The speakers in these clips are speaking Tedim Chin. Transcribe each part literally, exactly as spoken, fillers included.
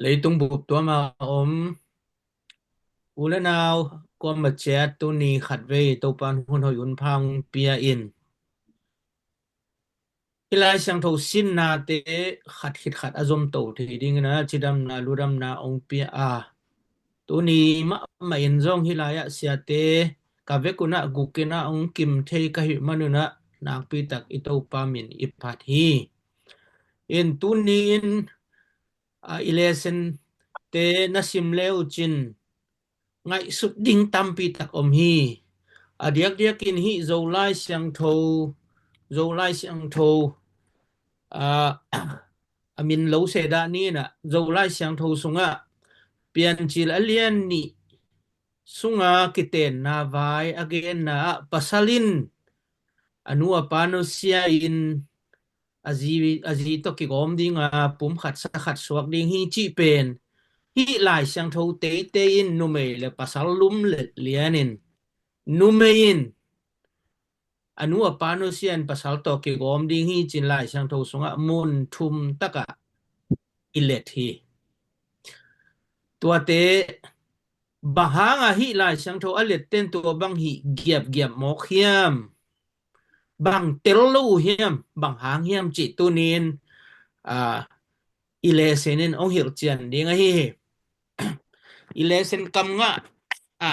Leitung bup tuam a om u le nau, kuamah ciat tuni khatvei Topa'n hun hoih hun pha hong pia in, hih Lai Siangtho sinnate khat khit khat a zomto thei dingin a cidamna ludamna hong pia a, tuni mahmah in zong hih lai-ah siate ka vek un ah guk in ah hong kim thei ka hih man un ah nakpi tak i Topa min i phat hi. In tuni in, a, i lessonte na sim le uh cin ngaihsut ding tampi tak om hi. A diakdiakin hih Zolai Siangtho, Zolai Siangtho, a, a min lo se dah ni in ah, Zolai Siangtho sungah Piancil a lian nih sunga kitenna vai a genna ah pasal in a nu a pa nusia in a zi, a zi tawh kigawm dinga pum khat sa khat suak ding hi cih pen hih Lai Siangtho teitei in numei le pasal lum le lian in, numei in a nu a pa nusia in pasal tawh kigawm ding hi cin Lai Siangtho sungah mun thum takah i let hi. Tuate bang hanga hih Lai Siangtho a let ten tua bang hih giapgiap mawk hiam? Bang tel lo uh hiam? Bang hang hiam cih tuni in, a, i lesson in hong hilhcian ding ahi hi. I lesson kam ngah, a,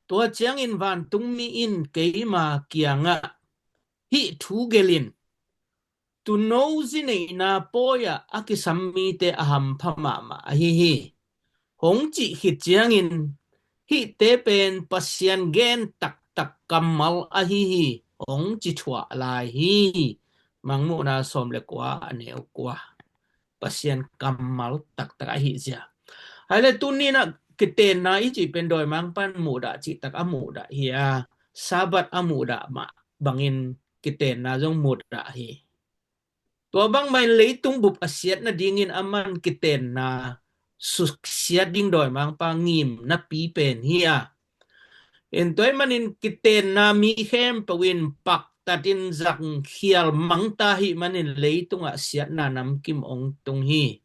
tua ciangin vantungmi in keima kiangah hih thu gelh in, tuuno zi neihna pawi-ah a kisam mite a hampha mahmah ahi hi. Hong cih khit ciangin hihte pen Pasian gen taktak kammal ahi hi, hong ci thuah lai hi. Mangmuhna sawm le kua, a neu kua. Pasian kammal taktak ahi zia. Hai le tuni in ah kitenna i cih pen dawimangpa'n muhdah cihtak a muhdah hi a, Sabbath a muhdah mah bangin kitenna zong muhdah hi. Tua bangmah in leitung bup a siat nadingin aman kitenna suksiat ding dawimangpa ngimna pi pen hi a. In tua ahih manin kitenna mi khempeuh in paktat in zangkhial mangta ahih manin leitungah siatna namkim hong tung hi.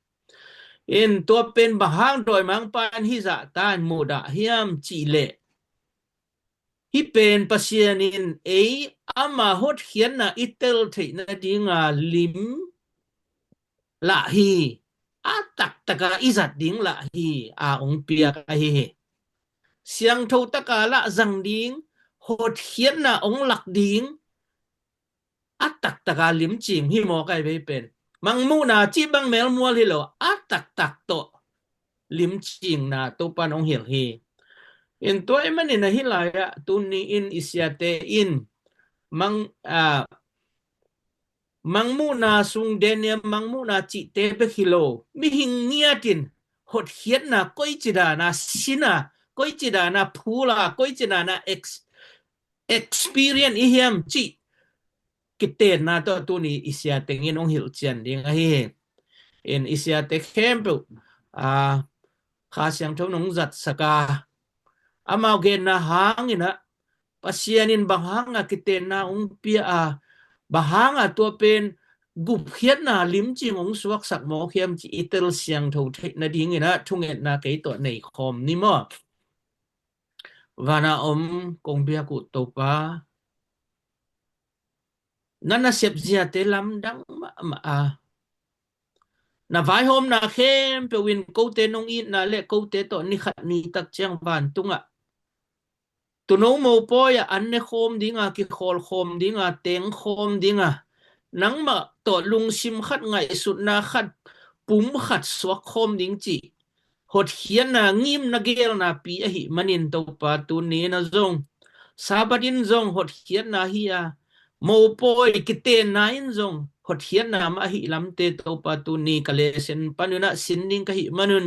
In tua pen bang hang dawimangpa in hih zahta in muhdah hiam cih leh, hih pen Pasian in ei ama hotkhiatna i tel theih nadinga lim lah hi, a taktaka i zat ding lah hi, a hong piak ahi hi. Siangtho taka lah zang ding, hotkhiatna hong lak ding, a taktaka limcing hi mawk ahi vei pen. Mangmuhna cih bang melmual hi lo, a taktak tawh limcingna Topa'n hong hilh hi. In tua ahih manin ahi lai-ah tuni in i siate in mang, a, mangmuhna sung Daniel mangmuhna cihte bek hi lo, mihing ngiat in hotkhiatna koici dana sin a, koici dana phul a, koici dana ex-, experience i hiam cih kitenna tawh tuni i siate in hong hilhcian ding ahi hi. In i siate khempeuh, a, Kha Siangtho in hong zatsak a, amau genna hangin ah Pasian in bang hanga kitenna hong pia a, bang hanga tua pen gupkhiatna limcing hong suaksak mawk hiam cih i tel siangtho theih nadingin ah thungetna kei tawh nei khawm ni maw? Vana om kong biak uh Topa, na nasep ziate lamdang mahmah a, na vaihawmna khempeuh in kote nong itna le kote tawh ni khat ni tak ciang vantungah tuuno mopawi-ah an ne khawm dinga, kikhawl khawm dinga, teng khawm dinga, nangmah tawh lungsim khat, ngaihsutna khat, pum khat suak khawm ding cih hotkhiatna, ngimna, geelna pi ahih manin Topa tuni in ah zong Sabbath in zong hotkhiatna hi a, mopawi kitenna in zong hotkhiatna mah ahih lamte Topa tuni ka lesen pan un ah sin ding ka hih man un,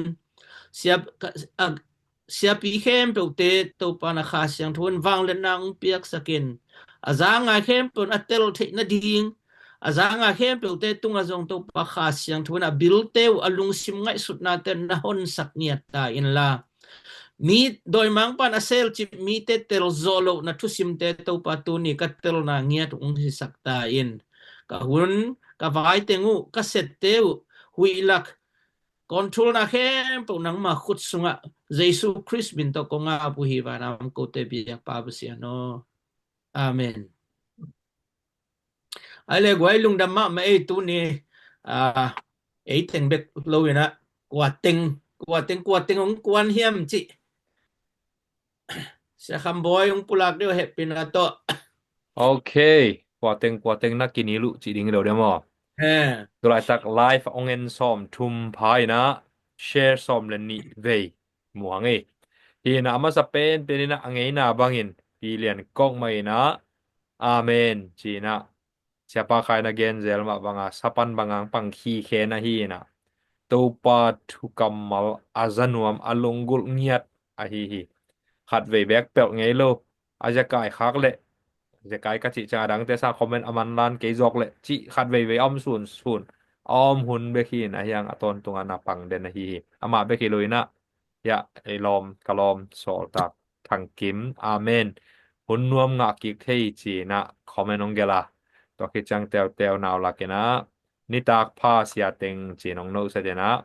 sia, ka, a, siapi khempeuhte Topa na Kha Siangtho in vangliatna hong piaksak in, a za ngai khempeuh in a tel theih nading, a za ngai khempeuhte tungah zong Topa Kha Siangtho in a bilte uh, a lungsim ngaihsutnate na honsak ngiat ta inla, mi dawimangpa'n a selcip mite tel zawh loh na thusimte Topa tuni ka telna ngiat hong hisak ta in, ka hun, ka vai teng uh, ka sette uh, huih lak, Control na khempeuh nangma khut sungah Jesu Khrist min tawh kong ap uh hi, vanam kote biakpa Pasian aw. Amen. Ai le guai, lungdam mahmah ei, tuni, ah, ei teng bek lo inah, kua teng, kua teng, kua teng hong kuan hiam cih Sia Kham Bawi hong pulak deuh, hehpihna tawh. Ok, kua teng, kua teng na kinil uh cih ding hi lo dia maw? He. Tulaitak live hong en sawm thum pha inah, share sawm le nih vei mu hang ei. Hi inah, a masa penpen inah a ngeina bangin Pi Lian Kok mah inah, amen ci inah, Siapa Khai na gen zel mah banga sapan banga pang khikhen ahi inah, Topa thu kammal a za nuam, a lunggulh ngiat ahi hi. Khatvei bek pelh ngei lo, a zekai khak leh, zekai ka cih ciang a dangte sa comment a manlan kei zawk leh cih khatvei vei a om sunsun, a om hun bek hi inah, ahi hang a tawntungah na pang den ahi hi. Amah bek hi lo inah, hiah ei lawm, ka lawm Sawltak Thang Kim, amen, hun nuam ngah kik thei ci inah comment hong gelh a, tua khit ciang teuteu nau lak inah, nitak pha Sia Teng ci in hong noset inah,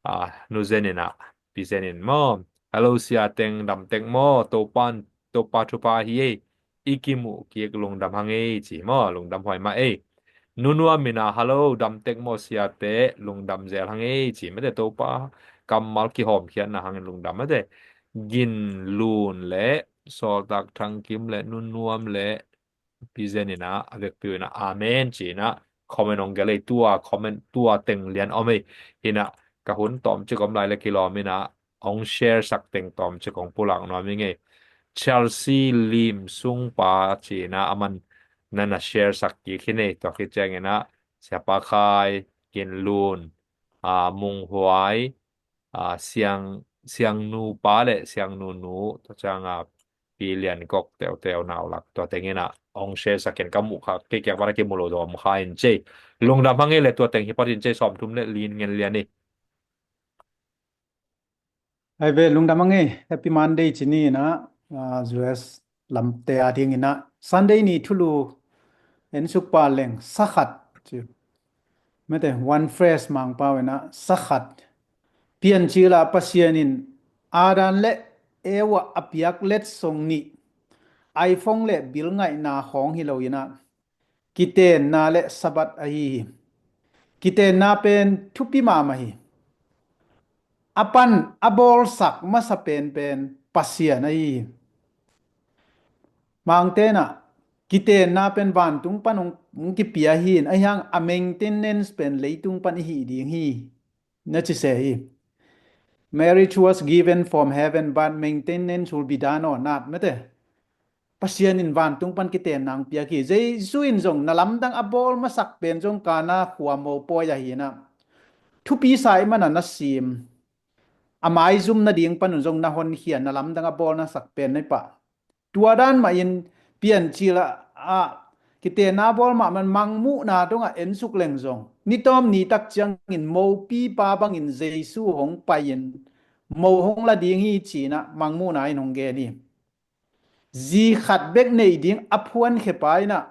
ah, Nu Zen inah, Pi Zen in maw, hello Sia Teng, dam tek maw? Topa, Topa thupha hi ei, i kimuh kik lungdam hang ei ci maw, lungdam huai mah ei. Nu Nuam inah, hello, dam tek maw Siate, lungdam zel hang ei ci mate, Topa kammal kihawmkhiatna hangin lungdam mate. Gin Lun le Sawltak Thang Kim le Nu Nuam le Pi Zen inah, a vekpi uh inah amen ci inah comment hong gelh ei. Tua comment, tua teng lian om ei. Hi inah, ka hun tawmcik om lai le kilawm inah, hong share sak teng tawmcik hong pulak nuam ing ei. Chelsea Lim Sung Pa ci inah, aman nana share sak kik hi nei, tua khit ciang inah Siapa Khai, Gin Lun, ah, Mung Huai, ah, Siang, Siang Nu Pa le Siang Nu Nu, tua ciang a Pi Lian Kok teuteu nau lak, tua teng inah hong share sak in, ka muh kha kei kiang pan a kimu lo zong om kha in cei. Lungdam hang ei le, tua teng hi pat in cei, sawm thum le li in ngen lian ei. Ai ve, lungdam hang ei, Happy Monday ci ni inah, ah, U S lamte a ding inah, Sunday ni thulu ensuk pa leng sa khat ci. Mate, one phrase Mangpau inah, sa khat. Piancil ah Pasian in Adam le Eva a piak letsong nih, iPhone le bil ngaihna khawng hi lo inah, kitenna le Sabbath ahi hi. Kitenna pen thupi mahmah hi. A pan a bawlsak masa penpen Pasian ahi hi. Mangte inah, kitenna pen vantung pan hong, hong kipia hi in, ahi hang a maintenance pen leitung pan i hih ding hi, na ci se hi. Marriage was given from heaven, but maintenance will be done on earth, mate. Pasian in vantung pan kitenna hong piak hi. Jesu in zong na lamdang a bawl masak pen zong Kana khua mopawi ahi inah, thupi sa ahih manin na sim, a maizum nading pan un zong na honkhia, na lamdang a bawl nasak pen na hi pah. Tua dan mahin Piancil ah, ah, kitenna bawl mahmah, Mangmuhna dongah ensuk leng zong, ni tawm ni tak ciangin mopipa bangin Jesu hong pai-in mo hong la ding hi ci inah Mangmuhna in hong gen hi. Zi khat bek nei ding a phuankhia pa inah,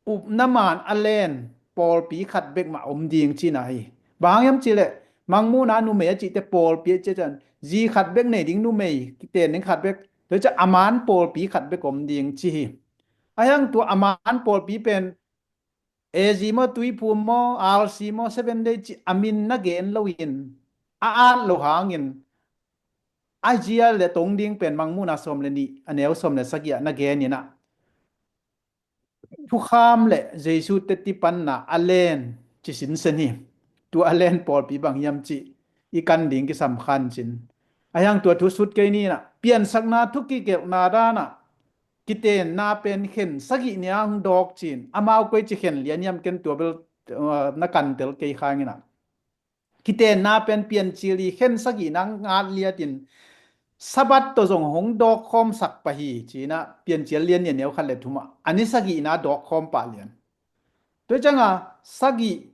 upna man a len pawlpi khat bek mah om ding cihna hi. Bang hang hiam cihleh, Mangmuhna numei a cihte pawlpi a cih ciang, zi khat bek nei ding numei, kiten ding khat bek, tua ciang a man pawlpi khat bek om ding ci hi. Ahi hang tua a man pawlpi pen A Z maw, Tuiphum maw, R C maw, Seven Day cih a min na gen loin, a at lo hangin, a zia le tong ding pen Mangmuhna sawm le nih, a neu sawm le sagih ah na gen inah, thukham le Jesu teti panna a len ci sinsen hi. Tua a len pawlpi bang hiam cih i kan ding kisam khan cin. Ahi hang tua thu sut kei ni inah, piansakna thu kigelhna dan ah, kitenna pen khen sagih ni a hong dawk ci-in, amau koi ci khen lian hiam, ken tua bel, uh, na kantel kei kha ing inah. Kitenna pen Piancil i khen sagihna ngat liatin Sabbath tawh zong hong dawkkhawmsak pah hi ci inah, Piancil lian nih a neu khat le thum ah, a ni sagihna dawkkhawm pah lian. Tua ciang a sagih,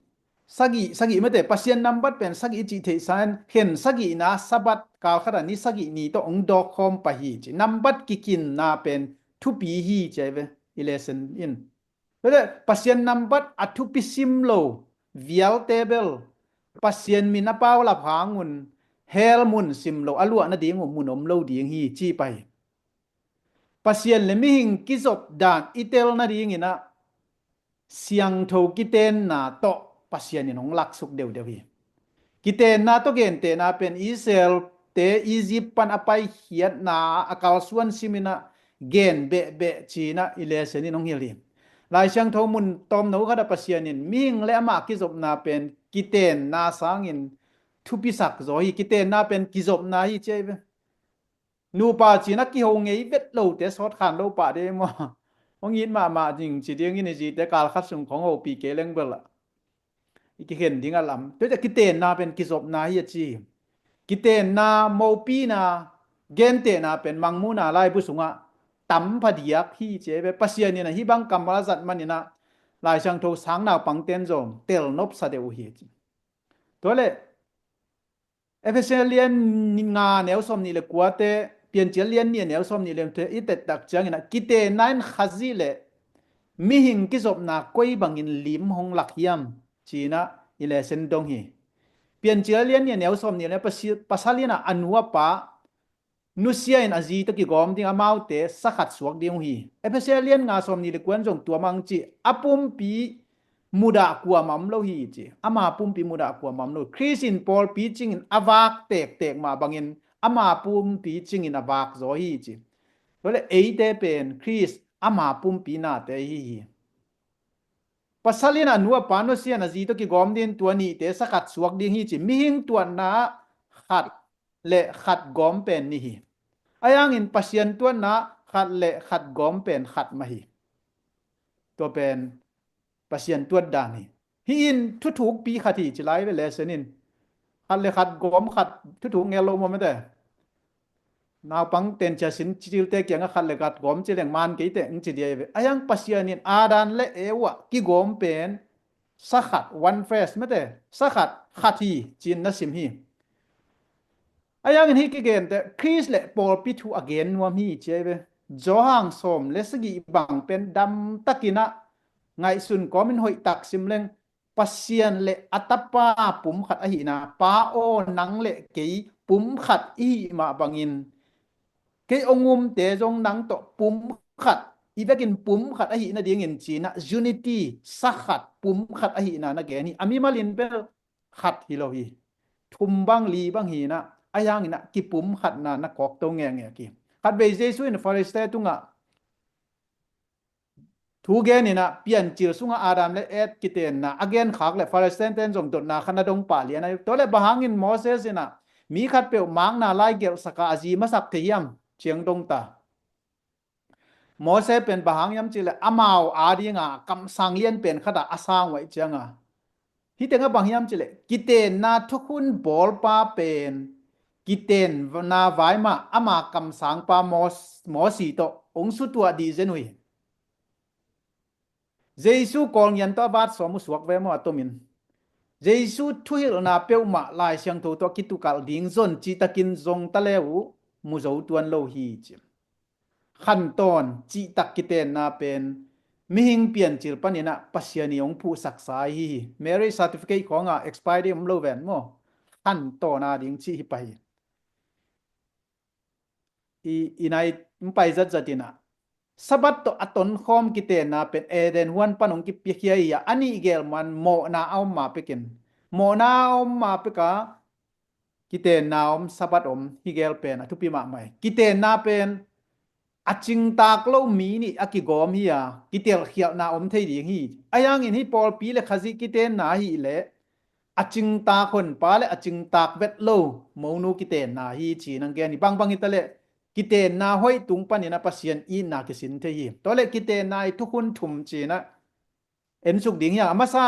sagih, sagih mate, Pasian nambat pen sagih i cih theihsa in, khen sagihna Sabbath kal khat a ni sagih ni tawh hong dawkkhawm pah hi ci. Nambat kikinna pen thupi hi ci ai ve, i lesson in. Tua leh Pasian nambat a thupi sim lo vialte bel Pasian min a paulap hangun hell mun sim lo a luah nading uh mun om lo ding hi ci pah hi. Pasian le mihing kizop dan i tel nadingin ah siangtho kitenna tawh Pasian in hong laksuk deuhdeuh hi. Kitenna tawh gentehna pen Israel-te Egypt pan a paikhiatna a kalsuan simin ah gen behbeh ci-in ah i lesson in hong hilh hi. Lai Siangtho mun tawmno khat ah Pasian in mihing le amah kizopna pen kitenna sangin thupisak zaw hi. Kitenna pen kizopna hi ci ahi ve. Nupa ci-in ah kiho ngei vet lote sawt khan lo pah de maw? Hong it mahmah ding ci dingin i zite kal khat sung khong hopih kei leng bel ah i kikhen ding a lam. Tua ciah kitenna pen kizopna hi a ci hi. Kitenna, mopina, gentehna pen Mangmuhna laibu sungah tam phadiak hi ci ahi ve. Pasian in ah hih bang kammal a zat manin ah Lai Siangtho sang naupangte'n zong telnop sa deuh uh hi ci. Tua leh Efesa lian nga neu sawmnih le kuate, Piancil lian nih neu sawmnih le kuate i tettak ciangin ah kitenna in Khazih le mihing kizopna koi bangin lim hong lak hiam ci-in ah i lesson dong hi. Piancil lian nih neu sawmnih le pasi-, pasal in ah a nu a pa nusia in a zi tawh kigawm ding, amaute sakhat suak ding uh hi. Efesa lian nga sawmnih le kuan zong tua mah hong ci, a pumpi mudah kuamah om lo hi ci. Ama pumpi mudah kuamah om lo. Khrist in pawlpi cingin a vak tektek mah bangin ama pumpi cingin a vak zaw hi ci. Tua leh eite pen Khrist ama pumpi nate hi hi. Pasal in a nu a pa nusia in a zi tawh kigawm ding, tua nihte sakhat suak ding hi ci. Mihing tuatna ah khat le khat gawm pen nih hi. Ahi hangin Pasian tuatna ah khat le khat gawm pen khat mah hi. Tua pen Pasian tuat dan hi. Hih in thuthukpi khat hi ci lai ve lesson in. Khat le khat gawm khat thuthuk ngel lo maw mate. Naupang ten cia sin cilte kiangah khat le khat gawm ci leng man kei teh hong ci dia hi ve. Ahi hang Pasian in Adam le Eva kigawm pen sakhat, one flesh mate, sakhat, khat hi ci-in na sim hi. Ahi hangin hih kigente Khrist le pawlpi thu a gen nuam hi ci ahi ve. Johan sawm le sagih bang pen damtakin ah ngaihsun kawmin hoihtak sim leng Pasian le a Tapa pumkhat ahihna, Pa aw, nang le kei pumkhat i hih mah bangin kei hong umte zong nang tawh pumkhat, i vekin pumkhat ahih nadingin ci-in ah unity, sakhat, pumkhat ahihna na gen hi. A mimalin bel khat hi lo hi. Thum bang, li bang hi-in ah, ahi hangin ah kipumkhatna na kawkto ngekngek hi. Khatvei Jesu in Pharisee tungah thu gen in ah Piancil sungah Adam le Eve kitenna a genkhak leh Pharisee-te'n zong dotna khat na dong pah lian ahi. Tua leh bang hangin Moses in ah mi khatpeuh makna lai gelhsak a, a zi masak thei hiam ci-in dong ta. Moses pen bang hang hiam cih leh amau adinga kamsang lianpen khat ah a sang uh ahih ciangin, hih tengah bang hiam cih leh kitenna thukhun bawlpa pen kitenna vai mah ama kamsangpa Mos-, Mosi tawh hong sutuah dih zen uh hi. Jesu Kawlngian tawh a vat sawm uh suak ve maw a tomin. Jesu thuhilhna peuhmah Lai Siangtho tawh kitukalh ding zon cihtakin zong ta le uh mu zo tuan lo hi ci. Khantawn cihtak kitenna pen mihing Piancil panin ah Pasian in hong phuhsaksa ahi hi. Marriage certificate khawngah expire ding om lo ven maw? Khantawn ading cih hi pah hi. I, i nai hong pai zatzat in ah Sabbath tawh a tonkhawm kitenna pen Eden huan pan hong kipiakhia hi a, a nih gel man mawhna a om ma pekin, mawhna a om ma peka kitenna om, Sabbath om, hih gel pen a thupi mahmah hi. Kitenna pen a cingtak lo mi nih a kigawm hi a, kitelkhialhna om thei ding hi. Ahi hangin hih pawlpi le Khazih kitenna ahih leh a cingtak honpa le a cingtak vet lo monu kitenna hi ci-in hong gen hi. Bangbang hi ta leh kitenna hoih tung panin ah Pasian itna kisin thei hi. Tua leh kitenna i thukhun thum ci-in ah en suk ding hi a, a masa,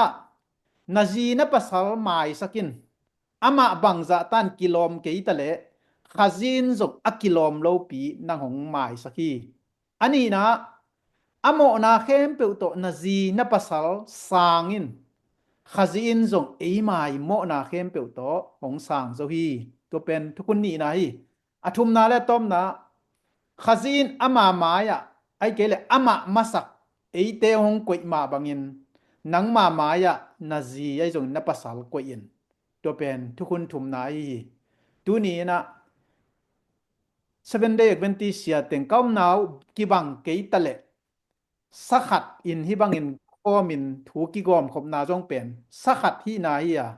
na zi na pasal maisak in. Amah bangzah tan kilawm kei ta leh Khazih in zong a kilawm lopi nang hong maisak hi. A nihna, a mawhna khempeuh tawh na zi na pasal sang in. Khazih in zong eima i mawhna khempeuh tawh hong sang zo hi. Tua pen thukhun nihna hi. A thumna le a tawpna, Khazih in ama mai-ah, ahih kei leh amah masak eite hong koih mah bangin, nangma mai-ah na zi ahi zongin na pasal koih in. Tua pen thukhun thumna ahi hi. Tuni inah Seven Day Adventist sia teng ka omna uh kibang kei ta leh, sakhat in hih bangin kawmin thu kigawmkhopna zong pen sakhat hihna hi a,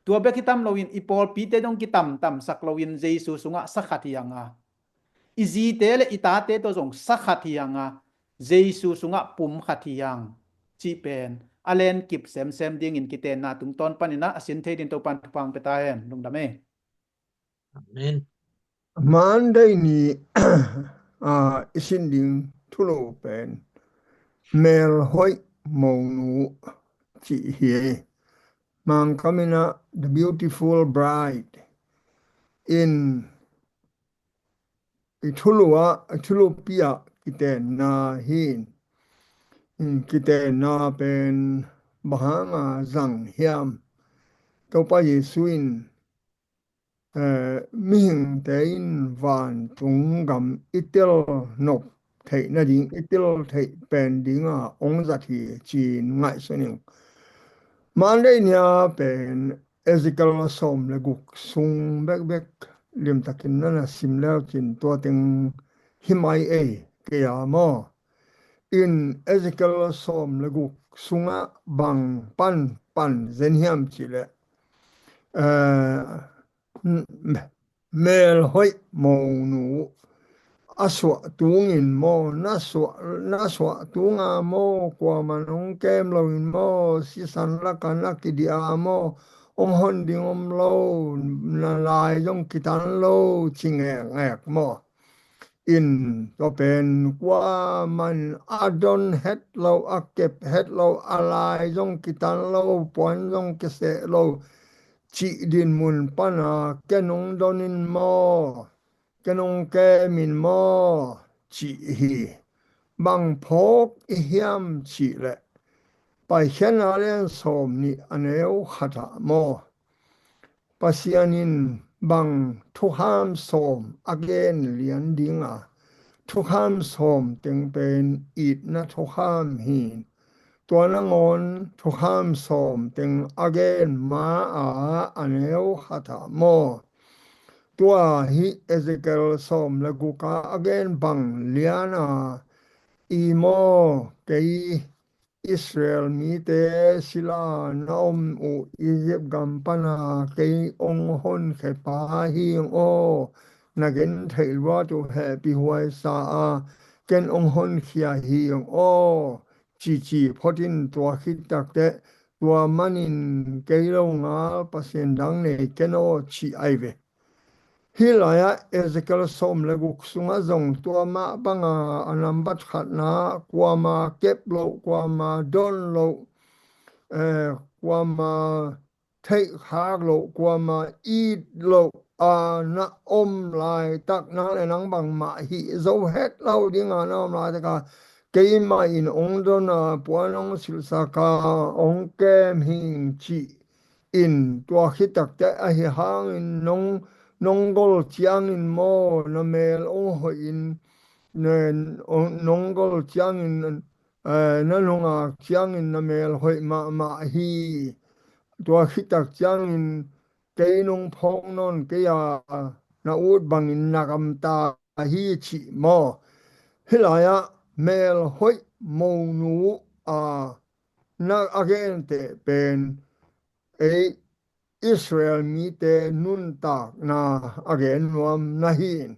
tua bek hi tam loin i pawlpite dong kitamtamsak loin Jesu sungah sakhat hi hanga, i zite le i tate tawh zong sakhat hi hanga, Jesu sungah pumkhat hi hang, cih pen a lenkip semsem dingin kitenna tungtawn paninah a sin thei din Topan thupha hong pia ta hen. Lungdam e. Amen. Monday ni a i sin ding thulu pen melhoih monu cih hi. Mangkam inah The Beautiful Bride in i thulu ah, i thulupi ah kitenna hi. In kitenna pen bang hanga zang hiam? Topa Jesu in eh, mihingte in vantung gam i tel nop theih nading, i tel theih pen dinga hong zat hi ci-in ngaihsun ing. Monday ni a pen Ezekiel sawm le guk sung bekbek limtakin na na sim leu cin tua teng hi mai ei kei a maw. In Ezekiel sawm le guk sungah bang pan pan zen hiam cih leh, eh, melhoih monu a suah tungin maw, na suah, na suah tunga maw, kuaman hong kem loin maw, sisan laka na kidia maw, hong hon ding om lo, na lai zong kitan lo ci ngekngek maw? In tua pen kuaman a don het lo, a kep het lo, a lai zong kitan lo, puan zong kiseh lo cih dinmun pana ken hong don in maw, ken hong kem in maw cih hi. Bang phawk i hiam cih leh Paikhiatna lian sawm nih a neu khatah maw, Pasian in bang thukham sawm a gen lian dinga, thukham sawm teng pen itna thukham hi. Tua nangawn thukham sawm teng a gen ma a a neu khatah maw? Tua hi Ezekiel sawm le guka a gen bang liana i maw, kei Israel mite sila na om uh Egypt gam pana kei ong honkhia pa hi ing aw, na gen theih luat uh hehpih huaisa a ken ong honkhia hi ing aw, cici phot in. Tua khit takteh tua manin kei lo ngal pasian dang nei ken aw, ci ai ve. Hih lai-ah Ezekiel sawm le guk sungah zong tua mah banga a nambat khatna, kuama kep loh, kuama don loh, eh, kuama theihkhak loh, kuama it loh a na om laitak nang le nang bangmah hih zo het lo dinga na om laitaka keimah in ong dona, puan ong silsaka, ong kem hing cih in tua khit takteh ahi hangin nong, nong gol ciangin maw, na mel ong hoih in, ne, ong, nong gol ciangin, eh, na nungak ciangin na mel hoih mahmah hi. Tua khit tak ciangin kei nong phawk nawn kei a, na ut bangin na gamta hi cih maw? Hih lai-ah mel hoih monu a na a genteh pen ei Israel mite nuntakna a gen nuam na hi in,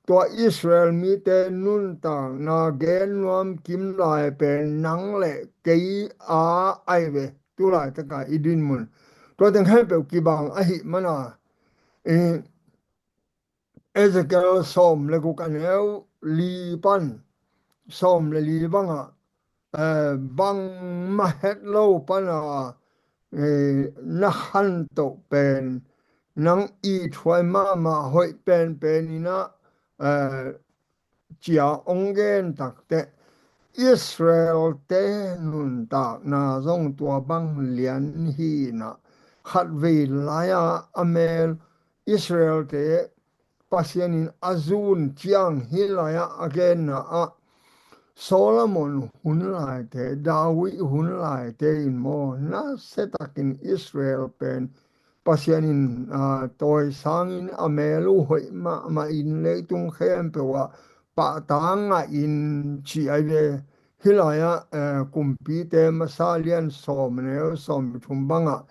tua Israel mite nuntakna gen nuam kim lai pen nang le kei a ai ve, tu laitaka i dinmun. Tua teng khempeuh kibang ahih mana, i Ezekiel sawm le guk a neu li pan sawm le li bangah, eh, bangmah het lo pana, eh, na khantoh pen nang ithuai mahmah hoih penpen inah, eh, cia ong gen takteh Israel-te nuntakna zong tua bang lian hi inah, khatvei lai-a a mel Israel-te Pasian in a zun ciang hih lai-ah a genna ah Solomon hun laite, David hun laite in maw, nasiatakin Israel pen Pasian in, aa, tawi sangin a mel uh hoih mahmah in leitung khempeuh ah pahtak ngah in ci ahi ve. Hih lai-ah, eh, Kumpite masa lian sawm neu sawm thum bangah,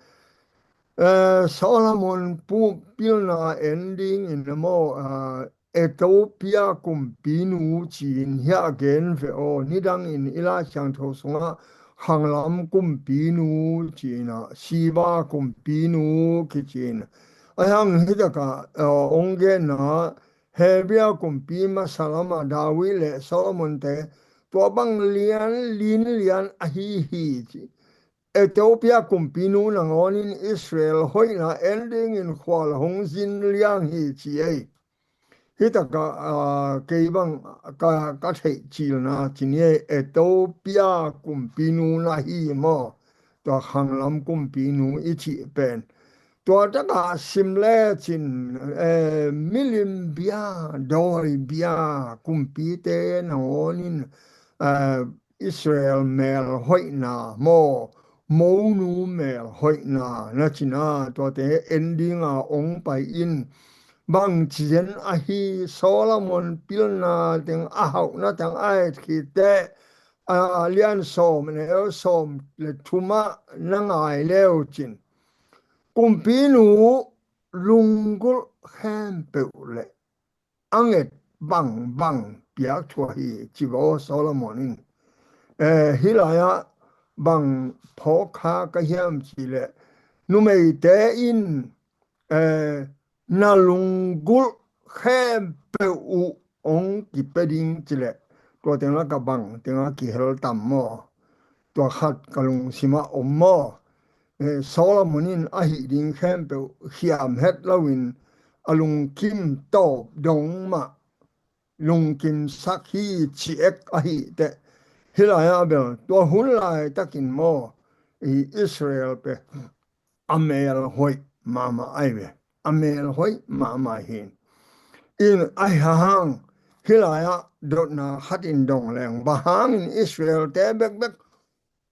eh, Solomon pu pilna en dingin a maw, aa, Ethiopia kumpinu ci-in hiah gen ve aw, nidangin i Lai Siangtho sungah khanglam kumpinu ci-in ah, Sheba kumpinu kici-in. Ahi hang hitakah, eh, ong genna Hebia kumpi masa lamah David le Solomon te tua bang lian, lin lian ahi hi ci. Ethiopia kumpinu nangawnin Israel hoihna en dingin khual hong zin liang hi ci ei. Hitakah, aa, kei bang ka, ka theih cilna ci ni ei, Ethiopia kumpinu na hi maw? Tua khanglam kumpinu i cih pen. Tua takah sim lecin, eh, milim bia, dawi bia, kumpite nangawnin, eh, Israel mel hoihna maw, monu mel hoihna na cina, tuate en dinga ong pai in. Bang cizen ahi Solomon pilna teng a hauhna teng a et khit teh, a lian sawm neu sawm le thumah na ngai leu cin. Kumpinu lunggulh khempeuh le a nget bangbang piak thuah hi ci vaw Solomon in. Eh, hih lai-ah bang phawk kha ka hiam cih leh numeite in, eh, na lunggulh khempeuh uh ong kipia ding ci leh tua teng lakah bang tengah kihel tam maw? Tua khat ka lungsimah om maw? Eh, Solomon in a hih ding khempeuh hiam het loin a lungkim tawp dong mah lungkimsak hi ci ek ahih teh. Hih lai-ah bel tua hun laitakin maw, i Israel pen a mel hoih mahmah ahi ve. A mel hoih mahmah hi. In ahi hang hih lai-ah dotna khat in dong leng, bang hangin Israel te bekbek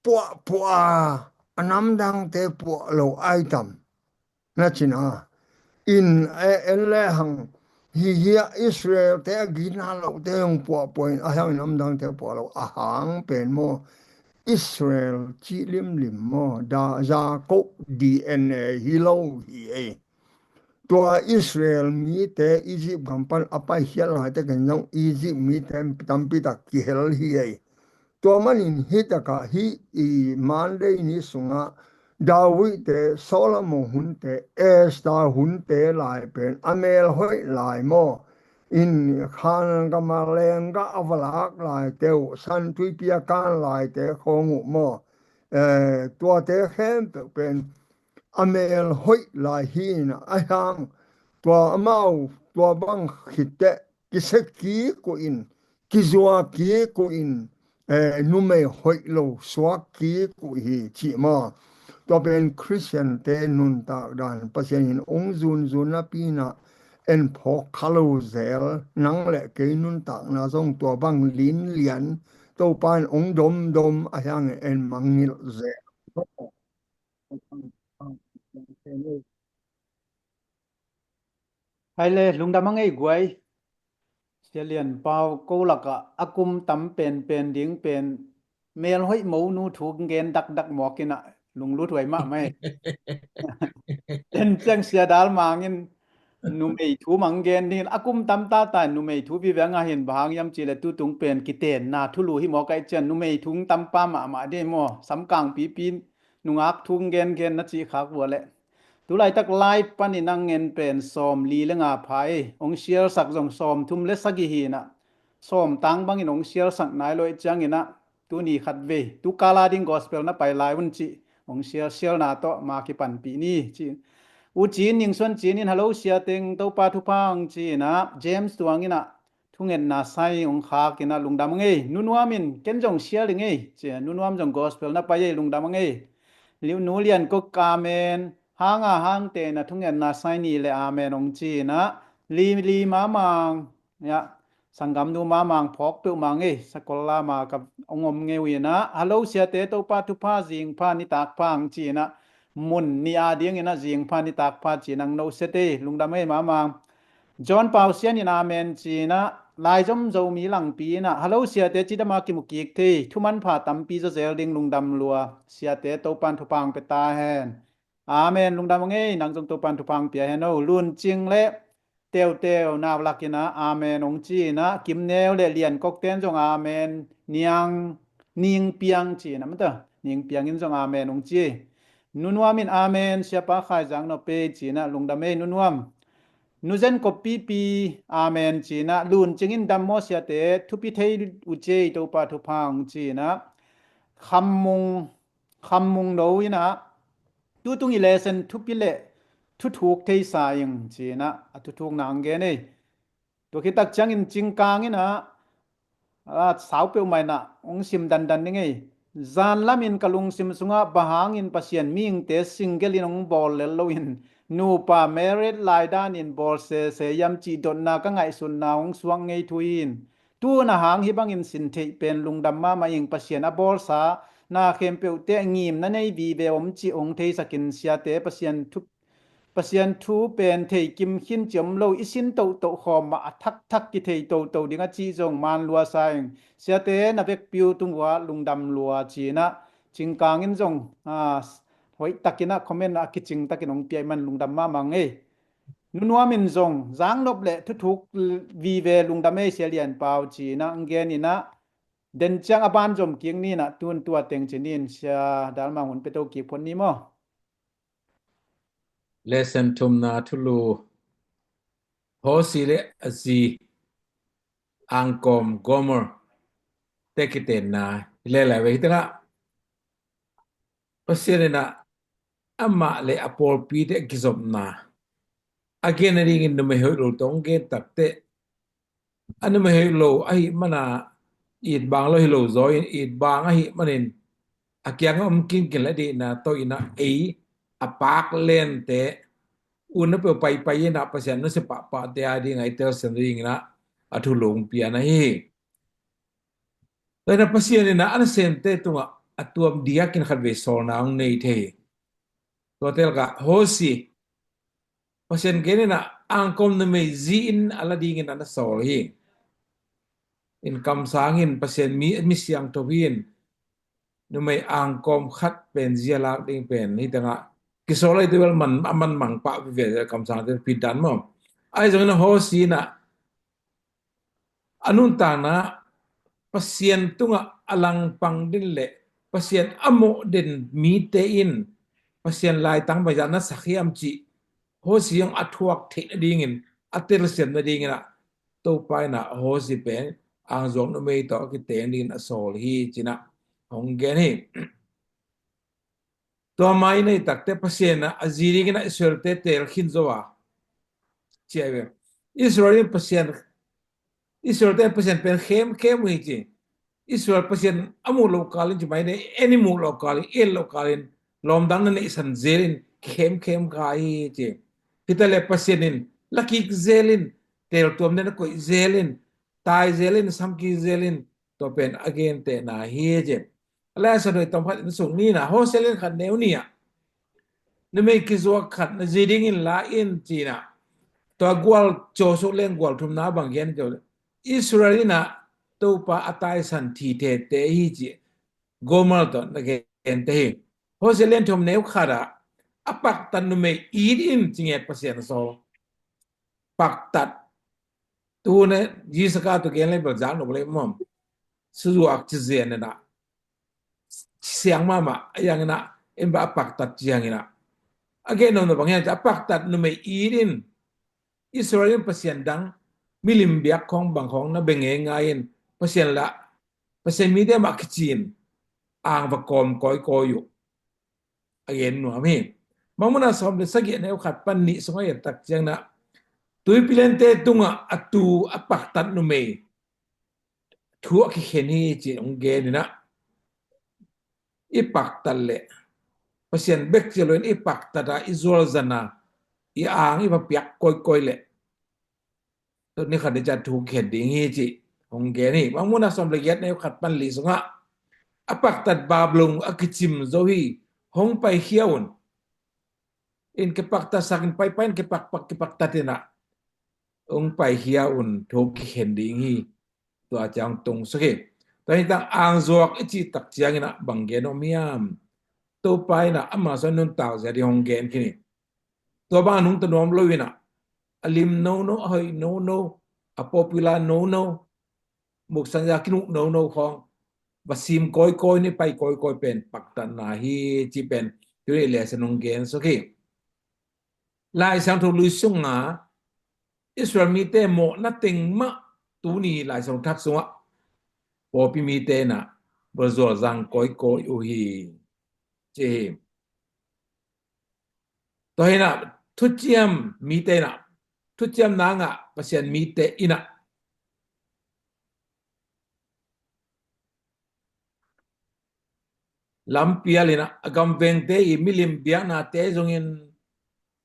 puahpuah a, a namdangte puah lo ai tam na cina. In, eh, en le hang hi hi a, Israel te a gina lote hong puahpuah in a hang namdangte puah lo a hang pen maw, Israel cih limlim maw, da Jacob D N A hi lo hi ei. Tua Israel mite Egypt gam pan a paikhiat laitakin zong Egypt mite tampi tak kihel hi ei. Tua manin hitakah hih i Monday ni sungah David te, Solomon hunte, Esther hunte lai pen a mel hoih lai maw? In Khan gama lenggah a va lak laite uh, San Tuipi a kan laite khawng uh maw? Eh, tuate khempeuh pen a mel hoih lai hi in a, ahi hang tua amau tua bang khit teh kisia kik uh in, kizua kik uh in, eh, numei hoih lo suak kik uh hi cih maw? Tua pen Khristian te nuntak dan Pasian in ong zunzun napi in a en phawk kha lo zel, nang le kei nuntakna zong tua bang linlian Topa in ong domdom a hiang en mangngilh zel. Hai le, lungdam a ngei guai. Sia Lian Pau, ko lakah a kum tam penpen ding pen mel hoih monu thu gen dakdak mawk in a lunglut huai mahmah ei. Ten ciang Sia Dal Mang in numei thu mang gen ding in a kum tam tata in numei thu vive a ngah hi in, bang hang hiam cih leh tutung pen kitenna thulu hi mawk ahih ciang numei thu tampa mahmah ding maw, samkang pipi nungak thu gengen na cih khak uh leh. Tulaitak live panin a ngen pen sawm li le nga pha ei, ong share sak zong sawm thum le sagih hi in a, sawm tang bangin ong share sak nai lo ahih ciangin a, tuni khat vei, tu kal a ding gospel na pai lai un cih ong share, share na tawh ma kipanpih ni ci. U Cin, Ning Suan Cin in, "Hello Sia teng, Topa thupha hang," ci in a, James Tuang in a, "Thungetna sai ong khak in a lungdam a ngei. Nu Nuam in, ken zong share ding ei," ci a, Nu Nuam zong gospel na pai ei, lungdam a ngei. Liu Nu Lian Kok, "Amen. Hang a hang te in a thungetna sai ni le amen," ong ci in a, Li Li Mamang, ya, sanggam nu Mamang phawk peuhmah ngei, sakol lama ka ong om ngei uh in a, "Hello Siate, Topa thupha, zing pha, nitak pha," ong ci in a, mun ni a dingin ah zingpha nitakpha ci-in ang nohset ei, lungdam ei mahmah. John Pausian in amen ci-in ah, laizom Zomi langpi in ah, halo siate, cidam a kimu kik thei, thumanpha tampi zaw zel ding, lungdam lua. Siate, Topan thupha ang pia ta hen. Amen, lungdam ang ei, nang zong Topan thupha ang pia hen o. Luncing le Teuteu, Naulak in ah amen ong ci in ah, Kimneu le Liankok ten zong amen, Niang, Ningpiang ci in ah, mata, Ningpiang in zong amen ong ci. Nunuam in amen, Siapa Khai Zang no pe ci in ah, lungdam ei Nunuam. Nuzen Kop Pipi amen ci in ah, Luncing in dam maw siate, thupi thei uh ci ei, Topa thupha ong ci in ah. Khammung, Khammung no in ah, tutung i lesson thupi le thuthuk theisa ing ci in ah, a thuthukna ang gen ei. Tua khit tak ciangin Cingkang in ah, a, sau peuhmah in ah ong sim dandan ding ei. Zanlam in ka lungsim sungah bang hangin Pasian mihingte single in ong bawl lel lo in, nupa married lai dan in bawl sese hiam cih dotna ka ngaihsutna ong suak ngei thu in. Tu-in a hang hih bangin sin theih pen lungdam mahmah ing. Pasian a bawlsa na khempeuhte ngimna nei vive om cih ong theisak in siate, Pasian thu, Pasian thu pen thei kim khin ci om lo, i sin tohtoh khawm mah a thakthak kithei toto ding a cih zong man lua sa ing. Siate, na vekpi uh tung uah lungdam lua ci in ah, Cingkang in zong, a, hoih takin ah comment a kicing takin ong pia ih man lungdam mahmah ing ei. Nunuam in zong zangnop le thuthuk vive, lungdam ei Sia Lian Pau ci in ah ang gen in ah, den ciang a ban zom kik ni in ah, tun tua teng ci ni in, Sia Dalmang hun pia to kik phot ni maw. Lesson thumna thulu, Hosi le a zi Angkawm Gomer te kitenna hi lel lai ve. Hih tengah Pasian in ah amah le a pawlpite a kizopna a gen nadingin numei hoih lo tawh ong gen takteh, a numei hoih lo ahih mana it bang lo hi lo zaw in, it bang ahih manin a kiangah om kinkin le dihna tawh in ah ei a pak lente, unau peuh paipai in ah Pasian nusia pahpahte a dingah i telsiam dingin ah a thulu ong pian ahi hi. Tua in ah Pasian in ah a nasemte tungah a tuam diakin khatvei sawlna ong nei thei hi. Tua telkah Hosi, Pasian gen in ah angkawm numei zi in a la dingin a na sawl hi. In kamsang in Pasian mi, mi siangtho hi in, numei angkawm khat pen zi a lak ding pen hih tengah kisawl ahi tuel man, a manmang pah vive kamsangte phi dan maw. Ahi zongin a Hosi in ah a nuntakna Pasian tungah a langpang den le Pasian a mawh den mite in Pasian laitang bangzah na sak hiam cih Hosi zong a thuak theih nadingin, a telsiam nadingin ah Topa in ah Hosi pen angzuak numei tawh a kiteng dingin a sawl hi ci in ah hong gen hi. Tua mah in a i takte Pasian a, a zi dingin a Israel-te teel khin zo a, ci a hi ve. Israel in Pasian, Israel-te Pasian pen khemkhem uh hi ci. Israel Pasian a muh loh kalin ci mai ne, en i muh loh kalin, en loh kalin, lawmdang na neihsan zelin, khemkhem kha hi ci. Hi ta leh Pasian in lakik zelin, teeltuam den a koih zelin, tai zelin, samkik zelin, tua pen a gentehna hi ci. A lai a sa nuai tom khat in sung ni na, Hosea lian khat neu nih ah, numei kizuak khat na zi dingin la in ci na, tua gual caw suk leng gual thumna bang gen keu le, Israel in ah Topa a taisan thi tete hi ci, Gomer tawh na gente hi. Hosea lian thum neu khat ah, a paktat numei it in ci nge Pasian sawl. Paktat. Tu ne, J S K tu gen lei bel zak nop lei mawm. Suzuak ci zian ne na. Siang mahmah, a yang in ah, en ba a paktat ciang in ah. A gen nop na bang hiam ci a paktat numei it in. Israel in Pasian dang, milim biak khawng bang khawng na beng ngeingai in, Pasian lah, Pasian mite mah kici in, ang va kawm kawikawi uh. A gen nuam hi. Mangmuna sawm le sagih neu khat pan nih sungah i et tak ciang na, tuipi liante tungah a tu a paktat numei thu a kikhen hi ci hong gen in ah, i paktat leh Pasian bek ci lo in i paktat a, i zualzan a, i ang i va piak kawikawi leh ni khat ni ciat thu khen ding hi ci hong gen hi. Mangmuna sawm le giat neu khat pan li sungah, a paktat Babylon a kicim zo hi, hong paikhia un. in kipaktatsak in paipai in kipakpak kipaktat inah ung paikhia un thu kikhen ding hi. Tua ciang tungsak hi. Tua hi tang angzuak i cih tak ciang inah bang gen om hiam? Topa inah ama sung nuntak zia ding hong gen khin hi. Tua bang a nungta nuam lo inah a lim nono, a hoih nono, a popular nono, muksan zia kinuh nono khawng va sim kawikawi ni pai kawikawi pen paktatna hi ci pen tuni lehsan hong gen suk hi. Lai Siangtho Lui sunga Israel mite mawhna teng mah tuni Lai Siangtho Thak sungah pawlpi mite inah va zualzang kawikawi uh hi ci hi. Tua hi inah thuciam mite inah, thuciam nangah Pasian mite inah lampial inah a gamvengte i milim biaknate zongin,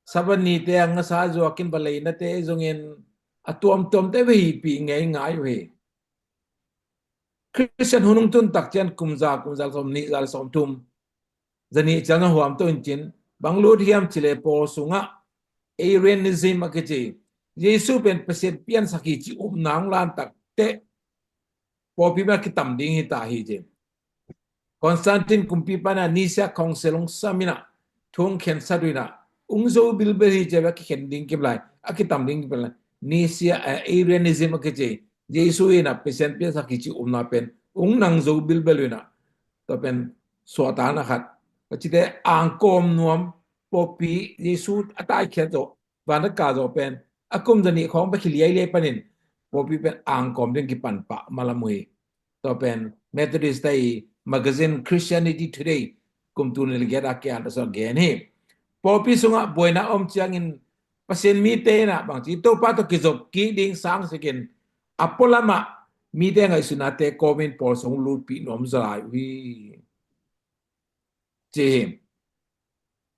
Sabbath nite a ngasa zuakin va leinate zongin a tuamtuamte va hihpih ngeingai uh hi. Khristian hun hong tun tak ciang kum za, kum za le sawm nih, za le sawm thum, za nih ciang a huam to in cin bang lut hiam cileh pawl sungah Arianism a kici, Jesu pen Pasian piansak hi ci upna hong lan tak teh pawlpi mah kitam ding hi ta hi ci. Constantine kumpipa inah Nicaea Council hong sam inah thu hong khensat uh inah ung zo bilbel hi ci a kikhen ding kim lai, a kitam ding kim lai. Nicaea, eh, Arianism a kici, Jesu inah Pasian piansak hi ci upna pen ung nang zo bilbel uh inah tua pen suahtakna khat. Ka cite angkawm nuam pawlpi Jesu a taikhiat zawh, van a kah zawh pen a kum za nih khawng bek hi liailiai panin pawlpi pen angkawm ding kipan pah malam uh hi. Tua pen Methodist te i magazine Christianity Today kum tul nih le giat a kian a sawt gen hi. Pawlpi sungah buaina om ciangin Pasian mite inah bangci Topa tawh kizop kik ding sangsikin a pualamah mite ngaihsutnate kawmin pawl sung lutpih nuam zaw lai uh hi. Ci hi.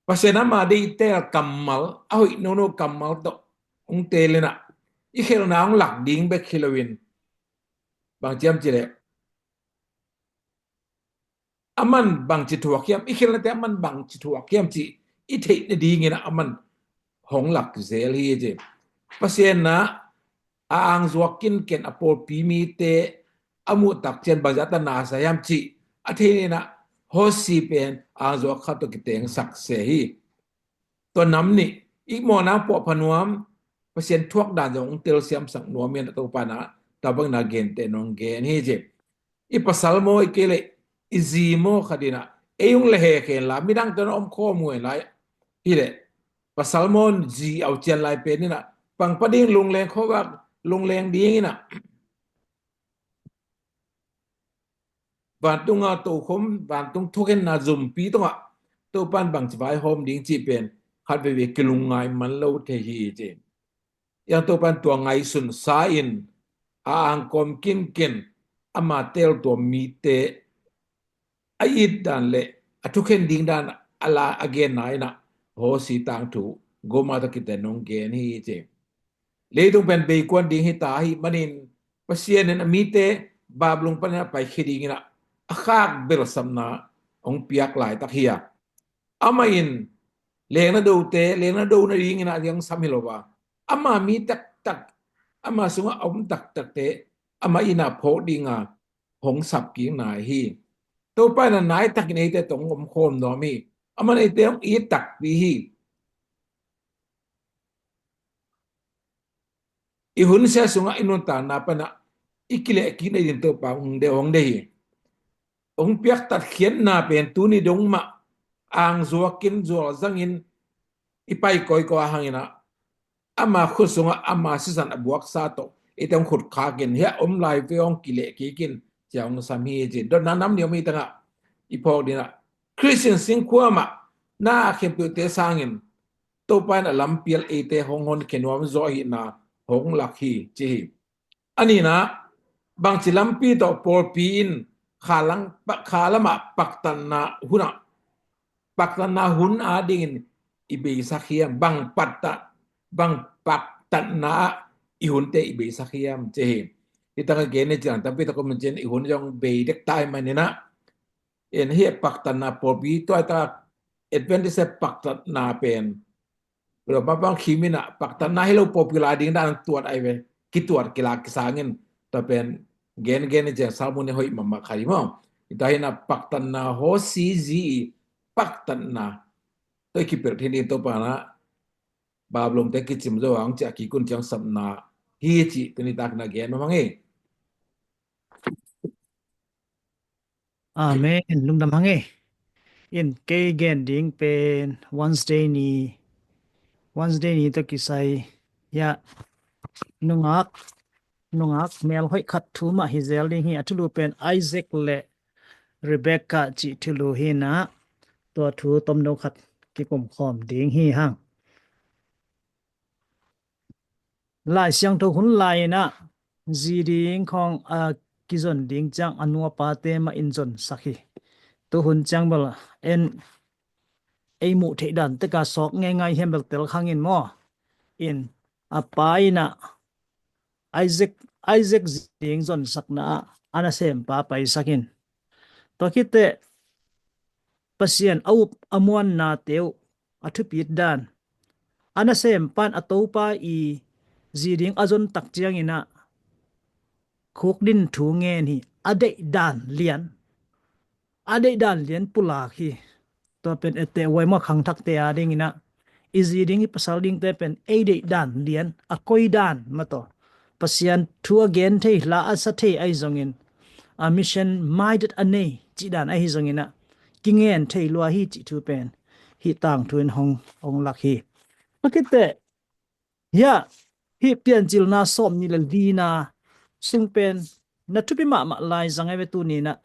Pasian ama deih teel kammal, a hoih nono kammal tawh hong teel inah i khelhna hong lak ding bek hi loin bang ciam cileh aman bangci thuak hiam, i khelhnate aman bangci thuak hiam cih i theih nadingin aman hong lak zel hi ci. Pasian na a angzuak kinken a pawlpi mite a muh tak ciang bangzah ta nasa hiam cih a thei inah Hosi pen angzuak khat tawh kitengsak se hi. Tua nam nih i mawhna puahpha nuam, Pasian thuak dan zong hong telsiamsak nuam hi inah Topa na tabang na gente nong gen hi ci. I pasal maw, i kei leh i zi maw khat inah ei hong le hekhen la midang tawh na om khawm uh hen lai. Hileh pasal maw zi au cian lai pen inah pangpa ding lungleng khuavak lungleng ding inah vantunga tokhom, vantung thukhenna zumpi tungah Topan bangci vaihawm ding cih pen khat veivei kilungngai man lo thei hi ci. Iang Topan tua ngaihsun sa in a angkawm kinken ama teel tua mite a it dan le a thukhen ding dan a la a genna inah Hosi tangthu goma tawh kiten nong gen hi ci. Leitung pen beikuan ding hi ta ahih manin Pasian in a mite Babylon panin a paikhia ding inah a khak belsapna hong piak laitak hi a, amah in lengna dote lengna do nading inah hong sam hi lo a, ama mi taktak, ama sungah a om taktakte amah inah phawk dinga hong sap kik nai hi. Topa inah nai takin eite tawh hong om khawm nuam hi. Aman eite hong it takpi hi. I hun sia sungah i nuntakna panah i kileh kik nading Topa hong deih hong deih hi. Hong piaktat khiatna pen tuni dong mah angzuakin zualzangin i pai kawikawi a hang inah ama khut sungah ama sisan a buaksa tawh eite hong khut khakin hiah om lai ve hong kileh kik in ci-a hong sam hi ci. Dotna nam nih om hi tangah i phawk ding ah Khristian singkhuam ah na a khempeuhte sangin Topa in a lampial eite hong honkhia nuam zaw ahihna hong lak hi ci hi. A nihna, bangci lampi tawh pawlpi in khalang, khalamah paktatna hunah, paktatna hun adingin i beisak hiam, bang paktat, bang paktatna ah i hunte i beisak hiam ci hi. Hi tangah gen ni ciang tampi tak om in cin i hun zong bei dek tai maninah. En hi paktatna pawlpi tuaita Adventist paktatna pen Tua bang bang khimin ah paktatna hi lo popular ding dan tuat ai ve. Kituat kilak kisangin tua pen gen gen i ciang salmun i hoih mahmah khat hi maw. Ita hi na paktatna ho si zi i paktatna. Tua i kipelh hi ding Topa na Babylon te kicim zo ang ci a kikun ciang sapna hi ci tuni tak na gen mahmah hi. Amen. Lungdam hang e. In kei gen ding pen Wednesday ni, Wednesday ni tawh kisai, ya, nungak, nungak mel hoih khat thu mah hi zel ding hi. A thulu pen Isaac le Rebecca cih thulu hi na, tua thu tomno khat kikum khawm ding hi hang. Lai Siangtho hun lai-in ah zi ding khawng a kizon ding ciang a nu a pate mah in zonsak hi. Tu hun ciang bel en ei muh theih dan tek a sawk ngeingai hiam bel tel khang in maw. In a pa in ah Isaac, Isaac zi ding zonsakna ah a nasempa paisak in. Tua khit teh Pasian a up a muannate uh a thupit dan, a nasempa in a topa i zi ding a zon tak ciangin ah khukdin thu ngen hi. A deih dan lian, a deih dan lian pulak hi. Tua pen etteh huai maw, khangthakte a dingin ah i zi ding i pasal dingte pen ei deih dan lian, a koi dan mah tawh Pasian thu a gen thei, hla a sa thei ahi zongin, a mission minded a nei cih dan ahi zongin ah kingen thei lua hi cih thu pen hih tangthu in hong, hong lak hi. Tua khit teh, ya, hih Piancilna sawmnih le lina sung pen na thupi mahmah lai zang e ve. Tuni in ah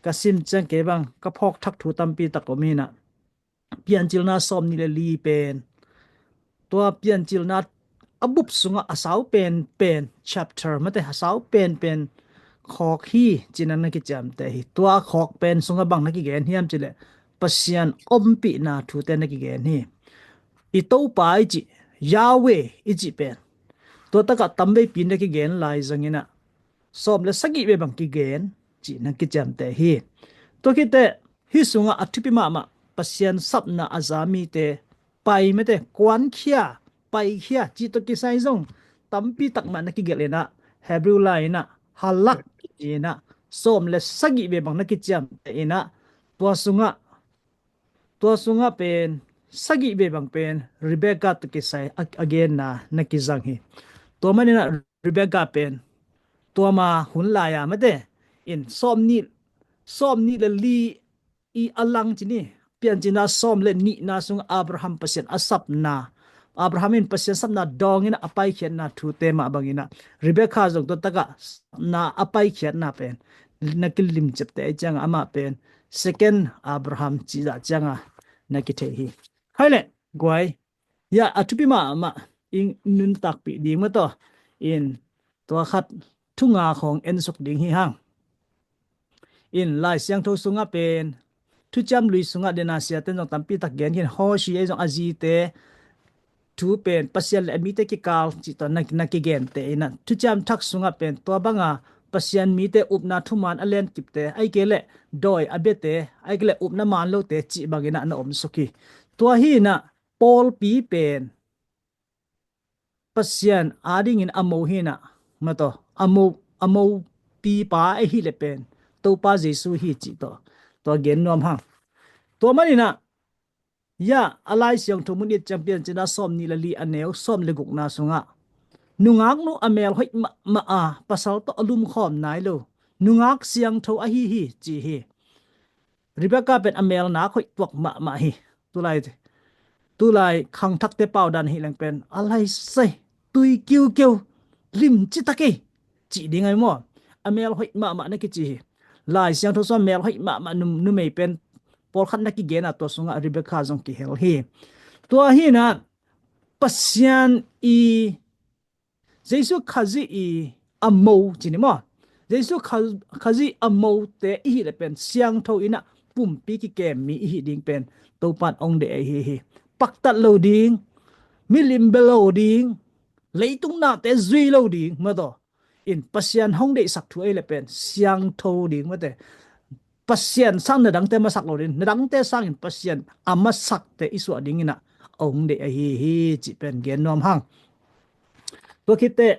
ka sim ciang kei bang ka phawk thak thu tampi tak om hi na. Piancilna sawmnih le li pen, tua Piancilna a bup sungah a sau penpen chapter mate, a sau penpen khawk hi ci-in ah na kiciamteh hi. Tua khawk pen sungah bang na kigen hiam cih leh Pasian ompihna thute na kigen hi. I Topa i cih, Yahweh i cih pen tua takah tamveipi na kigen lai zongin ah sawm le sagih vei bang kigen cih na kiciamteh hi. Tua khit teh hih sungah a thupi mahmah Pasian sapna a za mite pai mate, kuankhia, paikhia cih tawh kisai zong tampi tak mah na kigelh in ah, Hebrew lai in ah halak ci-in ah sawm le sagih vei bang na kiciamteh in ah, tua sungah, tua sungah pen sagih vei bang pen Rebecca tawh kisai a, a genna na kizang hi. Tua manin ah Rebecca pen tua ma hun lai-a mate in sawmnih, sawmnih le li i a lang ci ni. Piancilna sawm le nihna sungah Abraham Pasian a sapna, Abraham in Pasian sapna dawngin a paikhiatna thute mah bangin ah Rebecca zong tua takah sapna a paikhiatna pen na kilimciapteh ahih ciangah amah pen second Abraham cih zah ciangah na kithei hi. Hai leh guai, ya, a thupi mahmah i nuntakpih ding mah tawh in tua khat thu nga khawng ensuk ding hi hang. In Lai Siangtho sungah pen Thuciam Lui sungah dena siaten zong tampi tak gen khin, Hosea zong a zite thu pen Pasian le a mite kikal cih tawh na, na kigenteh in ah, Thuciam Thak sungah pen tua banga Pasian mite upna thuman a lenkipte, ahih kei leh dawi a biate, ahih kei leh upna man lote cih bangin ah na omsuk hi. Tua hi in ah pawlpi pen Pasian adingin a mo hi in ah, mah tawh a mo, a mopipa ahih leh pen Topa Jesu hi cih tawh tua gen nuam hang. Tua manin ah, ya, a Lai Siangtho mun it ciang Piancilna sawmnih le li a neu sawm le gukna sungah nungaknu a mel hoih mahmah a pasal tawh a lumkhawm nai lo nungak siangtho ahi hi ci hi. Rebecca pen a mel nak hoih tuak mahmah hi. Tulai, tulai khangthakte pau dan hi leng pen a lai sai, tui kiukiu, limci tak ei cih ding ahi maw. A mel hoih mahmah na kici hi. Lai Siangtho sungah mel hoih mahmah num, numei pen pawlkhat na kigen a, tua sungah Rebecca zong kihel hi. Tua hi in ah Pasian i Jesu Khazih i a mo ci ni maw. Jesu Kha-, Khazih a mote i hih leh pen siangtho in ah pumpi kikem mi i hih ding pen Topan ong deih ahi hi. Paktat lo ding, milim bia lo ding, leitung nate zui lo ding, mah tawh in Pasian hong deihsak thu ahih leh pen siangtho ding mate. Pasian sang na dangte masak lo ding, na dangte sangin Pasian a masakte i suah dingin ah a hong deih ahi hi, cih pen gen nuam hang. Tua khit teh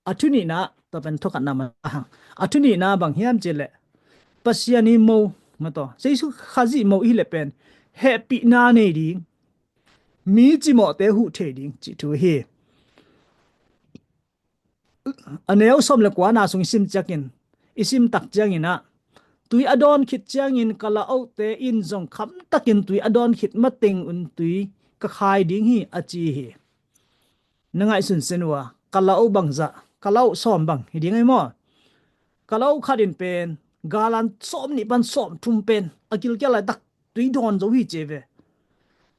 a thu nihna, tua pen thu khatna mah hang. A thu nihna bang hiam cih leh Pasian ii mo, mataw, Jesu Khazih mo i hih leh pen hehpihna nei ding, mi cimawhte huh thei ding cih thu hi. A neu sawm le kuana sung i sim ciangin, i sim tak ciangin ah, tui a dawn khit ciangin ka lauhte in zong khamtakin tui a dawn khit mateng un tui ka khai ding hi, a ci hi. Na ngaihsun sen uh a, ka lauh bangzah, ka lauh sawm bang hi ding ahi maw? Ka lauh khat in pen galan sawm nih pan sawm thum pen a kilkial laitak tui dawn zo hi ci ve.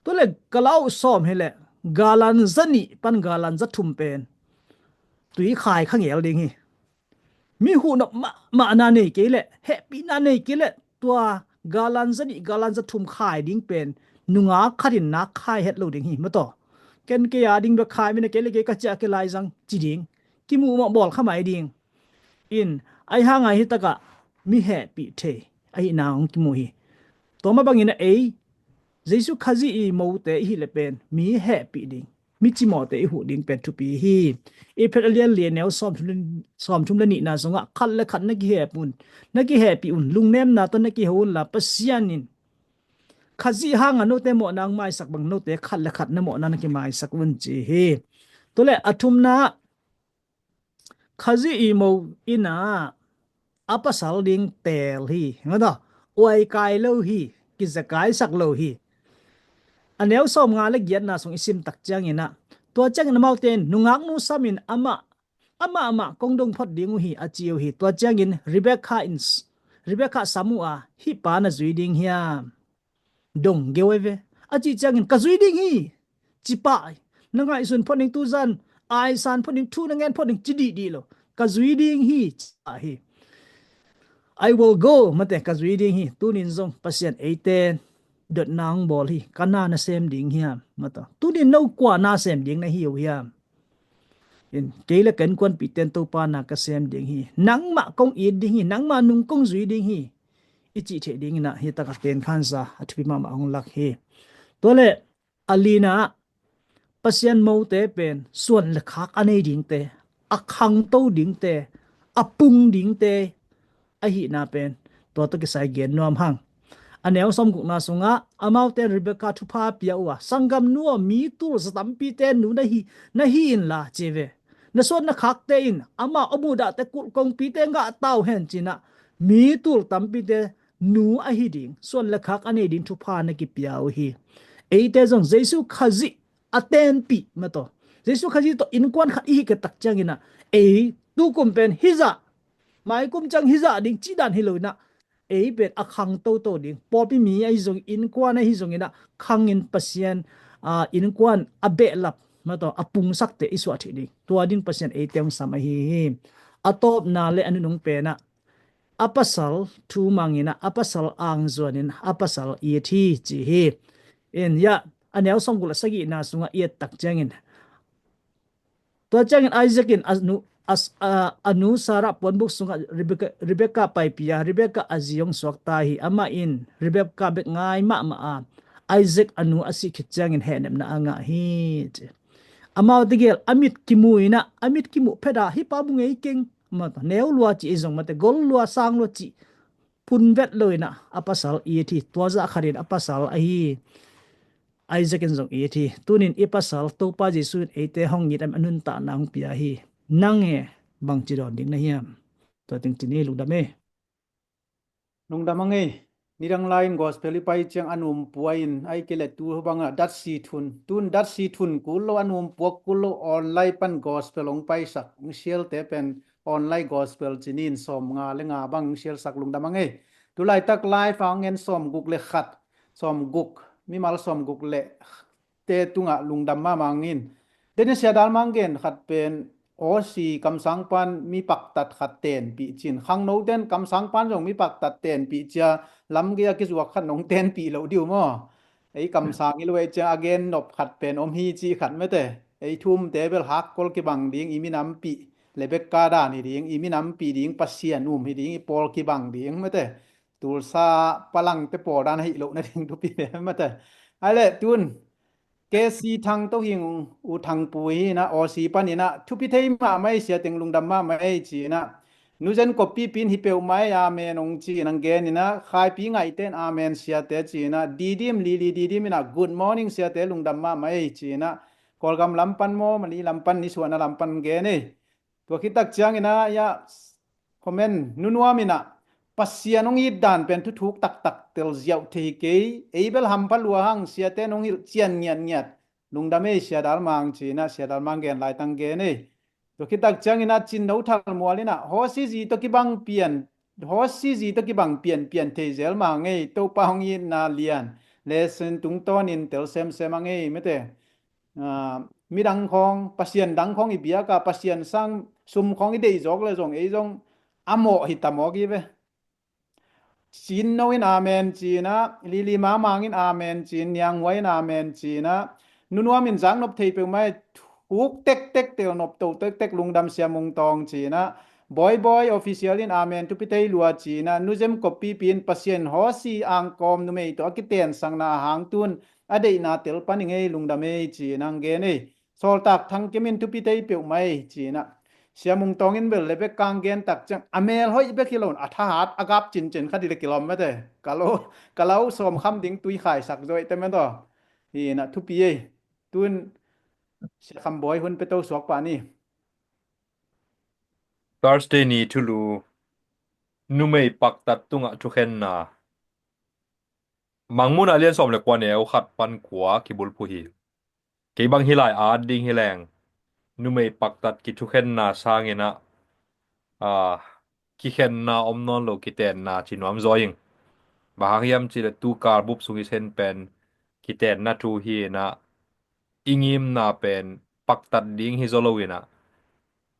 Tua leh ka lauh sawm hi leh galan za nih pan galan za thum pen tui khai kha ngel ding hi. Mi huhnop mahmahna nei kei leh, hehpihna nei kei leh, tua galan za nih galan za thum khai ding pen nungak khat in nak khai het lo ding hi, mataw. Ken kei a ding bek khai mah ing, kei leh kei ka ciah kei lai zang ci ding, kimuh mah bawl kha mai ding. In, ahi hang a hi takah mi hehpih thei ahihna hong kimu hi. Tua mah bangin ah ei Jesu Khazih ii mote i hih leh pen mi hehpih ding, mi cimawhte i huh ding pen thupi hi. Efesa a lian li, a neu sawm thum le, sawm thum le nihna sungah, khat le khat na kihehpih un, na kihehpih un, lungnemna tawh na kiho unla, Pasian in Khazih hangah note mawhna hong maisak bang note khat le khat na mawhna na kimaisak un ci hi. Tua leh a thumna, Khazih ii mo in ah a pasal ding teel hi, mataw, uaikai lo hi, kizakaisak lo hi. A neu sawm nga le giatna sung i sim tak ciangin ah, tua ciangin amaute in nungaknu samin amah, amah, amah kong dong phot ding uh hi, a ci uh hi. Tua ciangin Rebekah in, Rebekah sam uh a, hih pa na zui ding hiam? Dong geu ahi ve. A cih ciangin ka zui ding hi, ci pah. Na ngaihsun phot ning, tuzan aisan phot ning, thu na ngen phot ning ci dihdih lo. Ka zui ding hi, ci pah hi. I will go, mate, ka zui ding hi. Tunin zong Pasian eite dotna hong bawl hi. Ka na na sem ding hiam, mataw? Tunin no kua na sem ding na hi uh hiam? In, kei le ka innkuanpihte in Topa na ka sem ding hi. Nangmah kong it ding hi. Nangmah nung kong zui ding hi, i cih theih dingin ah hi takah tenkhansa a thupi mahmah hong lak hi. Tua leh a lina ah, Pasian mote pen suan le khak a nei dingte, a khangto dingte, a pung dingte ahihna pen tua tawh kisai gen nuam hang. A neu sawmgukna sungah, amaute in Rebekah thupha pia uh a, sanggamnu aw, mi tul za tampite nu na hi, na hi inla ci ve. Na suan na khakte in ama a muhdahte kulh kongpite ngah ta uh hen ci-in ah, mi tul tampite nu ahi ding, suan le khak a nei ding thupha na kipia uh hi. Eite zong Jesu Khazih a tenpih, mataw, Jesu Khazih tawh innkuan khat i hih khit tak ciangin ah, ei tukum pen hizah, maikum ciang hizah ding cih dan hi lo-in ah, ei pen a khang toto ding, pawlpi mi ahi zong, innkuan ahi zongin ah, khangin Pasian, aa, innkuan a behlap, mataw, a pungsakte i suah theih ding, tua ding Pasian eite hong sam ahi hi. A tawpna le a nunung pen ah, a pasal thu mangin ah, a pasal angzuanin, a pasal it hi ci hi. In, ya, a neu sawmguk le sagihna sungah i et tak ciangin, tua ciangin Isaac in a nu, a, a, a nu Sarah puanbuk sungah Rebekah, Rebekah paipih a, Rebekah a zi hong suakta hi. Amah in Rebekah bek ngai mahmah a, Isaac a nu a sih khit ciangin hehnepna a ngah hi ci. Amaute gel a mit kimu in ah, a mit kimuh phet a, hih pa bu ngei keng, mataw, neu lua cih ahi zong, mate, gol lua sang lua cih phun vet lo-in ah, a pasal it hi. Tua zah khatin a pasal ahi Isaac in zong it hi. Tunin i pasal Topa Jesu in eite hong it a, a nuntakna hong pia hi. Nang e, bangci dawn ding na hiam? Tua teng ci ni. Lungdam e. Lungdam a ngei. Nidang lai-in gospel i pai ciang a nuam pua in, ahih kei leh tu bangah datsi thun, tun datsi thun kul lo, a nuam pua kul lo, online pan gospel hong paisak, hong share-te pen online gospel ci ni in, sawmnga le nga bang hong share-sak. Lungdam a ngei. Tu laitak live a hong en sawmguk le khat, sawmguk, mimal sawmguk le te tungah lungdam mahmah ing. Dennis Sia Dal Mang gen khat pen, Aussie kamsang pan mi paktat khat tenpih ci-in, khangnote in kamsang pan zong mi paktat tenpih ci a, lamgei a kizuak khat nong tenpih loh ding uh maw? Ei kamsang i luai ciang a gen nop khat pen om hi ci khat, mate. Ei thumte bel hakkol kibang ding, i minampih, Rebekah dan hi ding, i minampih ding, Pasian um hi ding, i pawl kibang ding, mate. Tulsa palangte pawl dan ahi loh nading thupi ve, mate. Ai le tun K C Thang Tohing, U Thang Pu hi inah, Aussie pan inah, thupi thei mahmah ei, sia teng lungdam mahmah ei ci inah, Nu Zen Koppi pi in hi peuhmah ei, amen hong ci inah gen inah, Khaipi Ngaihte in amen siate ci inah, Didim, Lili Didim inah, good morning siate, lungdam mahmah ei ci inah, Kawlgam lam pan maw, Mali lam pan, nisuahna lam pan gen ei. Tua khit tak ciang inah, ia, comment Nu Nuam inah, Pasian hong it dan pen thuthuk taktak tel ziau thei hi kei, ei bel hampha lua hang, siate in hong hilh cian ngiatngiat, lungdam ei, Sia Dal Mang ci inah, Sia Dal Mang gen laitang gen ei. Tua khit tak ciang inah, Cin No Thal Mual inah, Hawsi zi tawh kibang pian, Hawsi zi tawh kibang pian, pian thei zel mah hang ei, Topa hong itna lian, lesson tungtawnin tel semsem hang ei, mete. Ah, midang khawng, pasian dang khawng i biak a, pasian sang sum khawng i deih zawk le zong, ei zong a mawh hi ta mawk hi ve. Cin No in amen ci inah, Lili Mamang in amen ci inah, Niang Huai in amen ci inah, Nu Nuam in zak nop thei peuhmah ei, thuk tektek, tel nop to tektek, lungdam Sia Mung Tawng ci inah, Bawi Bawi Official in amen, thupi thei lua ci inah, Nu Zen Koppi pi in, Pasian Hawsi angkawm numei tawh a kitensakna a hang tun a deihna tel pan ing ei, lungdam ei ci inah hong gen ei. Sawltak Thang Kim in, thupi thei peuhmah ei ci inah, Sia Mung Tawng in bel le bek kang gen tak ciang, a mel hoih bek hi lo in, a thahat a gap cincin khat hi le kilawm mete. Ka lo, ka lo sawm kham ding tui khaisak zaw ei te mete. Hi inah thupi ei. Tun Sia Kham Bawi hun pe to suak pah ni. Thursday ni thulu, numei paktat tungah thukhenna. Mangmuhna lian sawm le kua, neu khat pan kua kibulphuh hi. Kei bang hi lai at ding hi leng, numei paktat kithukhenna sang inah, ah, kikhenna om nawn lo, kitenna ci nuam zaw ing. Bang hang hiam cih leh tu kal bup sung i sen pen kitenna thu hi inah, i ngimna pen paktat ding hi zaw lo inah,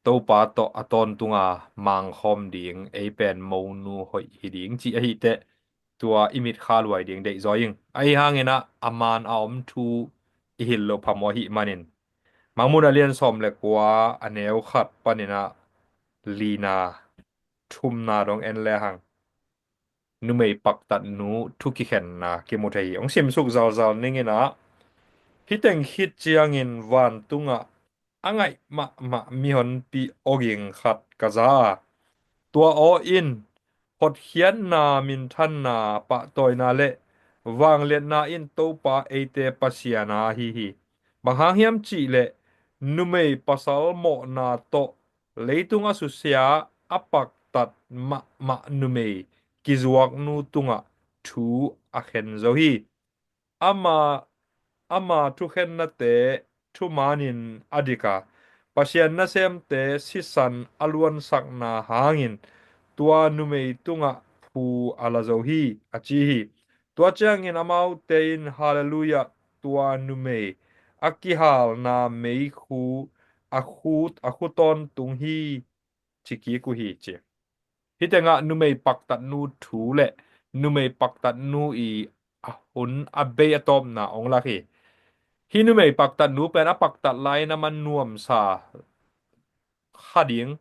Topa tawh a tawntunga mangkhawm ding, ei pen monu hoih hi ding cih ahi teh, tua i mitkha luai ding deih zaw ing. Ahi hang inah a man a om thu i hilh loh phamawh ahih manin, Mangmuhna lian sawm le kua, a neu khat pan inah lina, thumna dong en le hang, numei paktatnu thu kikhenna kimu thei hi. Hong simsuk zalzal ning inah, hih teng khit ciangin vantungah a ngaih mahmah mihonpi awging khat ka za a, tua aw in hotkhiatna, minthanna, pahtawina le vangliatna in Topa eite Pasian a ahi hi. Bang hang hiam cih leh, numei pasal mawhna tawh leitung a susia a paktat mahmah numei kizuaknu tungah thu a khen zo hi. Ama, ama thukhennate thumanin a dik a, Pasian nasemte sisan a luansakna hangin tua numei tungah phu a la zo hi, a ci hi. Tua ciangin amaute in, Halleluiah, tua numei a kihalna meikhu a khu, a khu tawntung hi, ci kik uh hi, ci. Hih tengah numei paktatnu thu le numei paktatnu i a hun a bei a tawpna hong lak hi. Hih numei paktatnu pen a paktat lai-in a man nuamsa kha ding,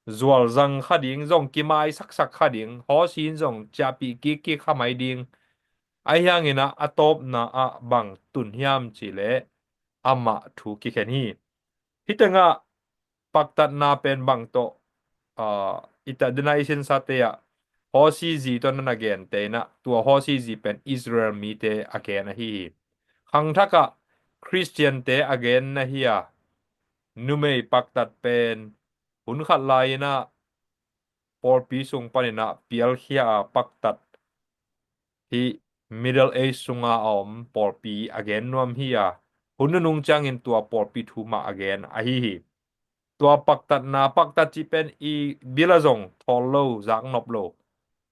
zualzang kha ding, zong kimaisaksak kha ding, hawsin zong ciahpih kikkik kha mai ding. Ahi hangin ah a tawpna ah bang tun hiam cih leh amah thu kikhen hi. Hih tengah paktatna pen bang tawh, ah, i ta dena i sinsate ah Hawsi zi tawh na na gente in ah, tua Hawsi zi pen Israel mite a gen ahi hi. Khangthak ah Khristiante a gen na hi a, numei paktat pen hun khat lai-in ah pawlpi sung panin ah pialkhia a paktat hi. Middle Age sunga a om pawlpi a gen nuam hi a, hun nunung ciangin tua pawlpi thu mah a gen ahi hi. Tua paktatna, paktat cih pen i bil ah zong thawl lo, zaknop lo.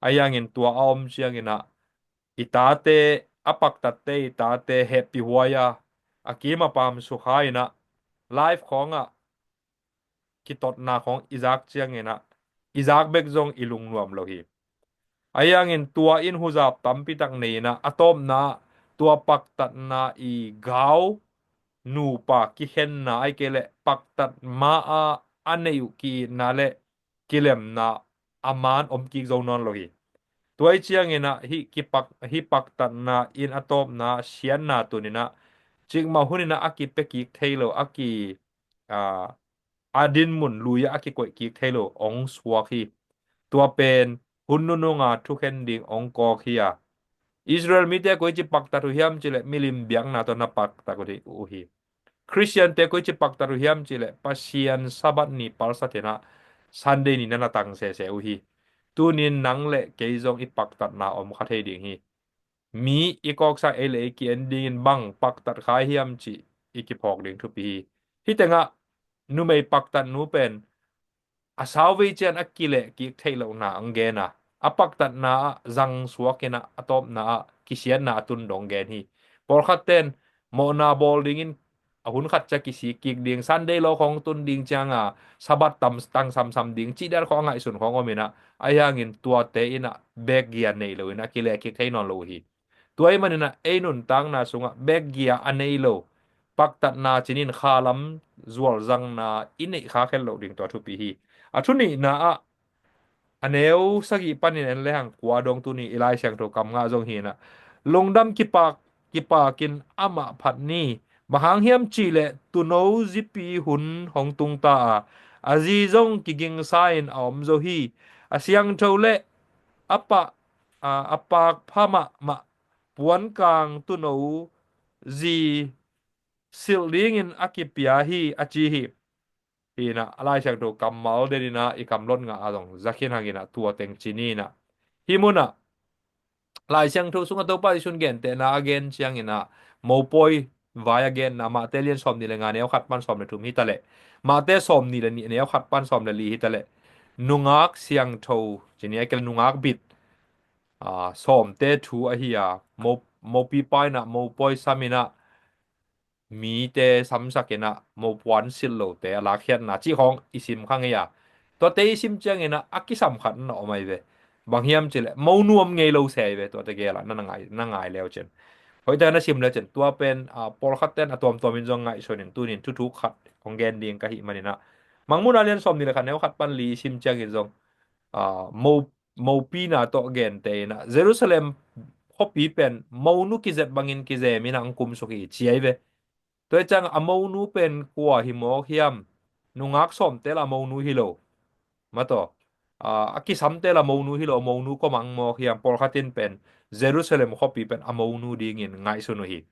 Ahi hangin tua a om ciangin ah i tate, a paktatte i tate hehpih huai a, a kim a pam sukha in ah life khawngah kitotna khawng i zak ciangin ah, i zak bek zong i lungnuam lo hi. Ahi hangin tua in huzap tampi tak nei in ah, a tawpna ah tua paktatna i gau nupa kikhenna, ahih kei leh paktat ma-a a neih uh ki-itna le kilemna a man om kik zo nawn lo hi. Tua hi ciangin ah hih kipak, hih paktatna in a tawpna siatna tun in ah Cikmah hunin ah a kipia kik thei lo, a ki, a, a dinmun lui ah a kikoih kik thei lo hong suak hi. Tua pen hun nununga thukhen ding hong kawk hi a, Israel mite koici paktat uh hiam cileh milim biakna tawh na paktat uh hi. Khristiante koici paktat uh hiam cileh Pasian Sabbath ni palsat in ah Sunday ni na na tang sese uh hi. Tunin nang le kei zong i paktatna om kha thei ding hi. Mi i kawksa ei le ei ki-en dingin bang paktat kha hiam cih i kiphawk ding thupi hi. Hih tengah numei paktat nu pen a sauvei ciang a kileh kik theih lohna ang gen a, a paktatna ah zang suak in ah a tawpna ah kisiatna a tun dong gen hi. Pawlkhat ten mawhna bawl dingin a hun khat ciang kisik kik ding, Sunday lo khawng tun ding ciang a Sabbath tam tang samsam ding cih dan khawng a ngaihsun khawng om in ah, ahi hangin tuate in ah bek gia nei lo in ah kileh kik thei nawn lo uh hi. Tua ahih manin ah ei nuntakna sungah bek gia a nei lo, paktatna cinin khalam zualzangna i neih kha khen loh ding tua thupi hi. A thu nihna ah a neu sagih panin en lehang kua dong tuni i Lai Siangtho kam ngah zong hi in ah, lungdam kipak, kipakin amah phat ni. Bang hang hiam cihleh tuuno zipi hun hong tungta a, a zi zong kigingsa in a om zo hi. A siangtho le a pah, a, a pakpha mahmah puankang tuuno zi silh dingin a kipia hi, a ci hi. Hi in ah a Lai Siangtho kammal den in ah i kamlot ngah a zong za khin hang in ah tua teng ci ni in ah, hih mun ah Lai Siangtho sungah Topa Jesu'n gentehna a gen ciang in ah mopawi vai a genna, Mate lian sawmnih le nga neu khat pan sawm le thum hi taleh, Mate sawmnih le nih neu khat pan sawm le li hi taleh, nungak siangtho ci ni a, kei le nungak bit, a, sawmte thu ahi a, mo, mopipa in ah mopawi sam in ah mite samsak in ah mopuan silh lote a lakkhiatna cih khawng i sim kha ngei a. Tuate i sim ciang in ah a kisam khat na om ahi ve. Bang hiam cihleh mo nu om ngei lo se ahi ve, tuate gel ah na, na ngai, na ngai leu cin. Hoihtak na sim leu cin, tua pen, a, pawlkhat ten a tuamtuam in zong ngaihsun in tunin thuthuk khat hong gen ding ka hih manin ah, Mangmuhna lian sawmnih le khat neu khat pan li i sim ciangin zong, a, mo, mopina tawh gente in ah Jerusalem khuapi pen mo nu kizep bangin kizem in ah hong kumsuk hi, ci ahi ve. Tua hi ciang a mo nu pen kua hi mawk hiam? Nungak sawmte la mo nu hi lo. Mataw, a, a kisamte la mo nu hi lo, a mo nu kua mang mawk hiam? Pawlkhat in pen Jerusalem khuapi pen a mo nu dingin ngaihsun uh hi.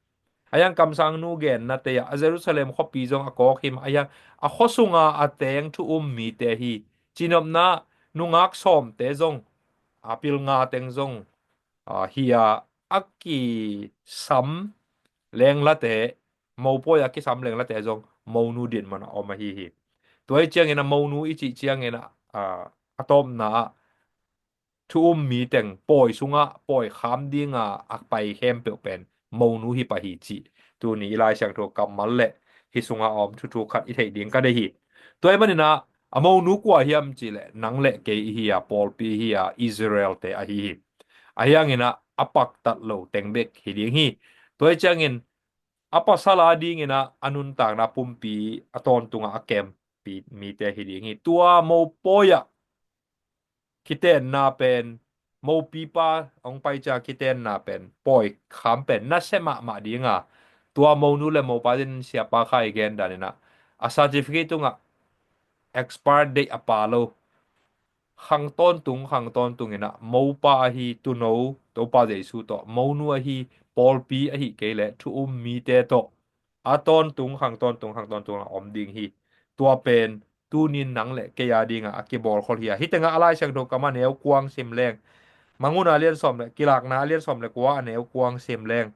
Ahi hang kamsang nu gennate ah a Jerusalem khuapi zong a kawk hi mah, ahi hang a khua sunga a teng thu um mite hi. Cinopna, nungak sawmte zong, a pilnga teng zong, a, hi a, a kisam lenglate, mopawi a kisam lenglate zong mo nu dinmun a om ahi hi. Tua hi ciangin a mo nu i cih ciangin a, a, a tawpna ah thu um mi teng pawi sungah pawi kham dinga a pai khempeuh pen mo nu hi pah hi cih tuni i Lai Siangtho kammal le hih sungah a om thuthuk khat i theih ding ka deih hi. Tua ahih manin ah a mo nu kua hiam cihleh nang le kei i hi a, pawlpi i hi a, Israel-te ahi hi. Ahi hangin ah a paktat lo teng bek hi ding hi. Tua hi ciangin a pasal a dingin ah a nuntakna pumpi a tawntungah a kempi mite hi ding hi. Tua mopawi ah kitenna pen, mopipa hong pai ciang kitenna pen, pawi kham pen nasia mahmah dinga, tua mo nu le mopa din siapa kha i gen danin ah a certificate tungah expire date a pha lo, khang tawntung, khang tawntung in ah mopa ahi tuuno Topa Jesu tawh, mo nu ahi pawlpi ahih kei leh thu um mite tawh a tawntung, khang tawntung, khang tawntung a om ding hi. Tua pen tunin nang le kei a dinga a kibawlkhol hi a. Hih tengah a Lai Siangtho kam a neu kuang sim leng, Mangmuhna a lian sawm le, Kilakna a lian sawm le kua a neu kuang sim leng,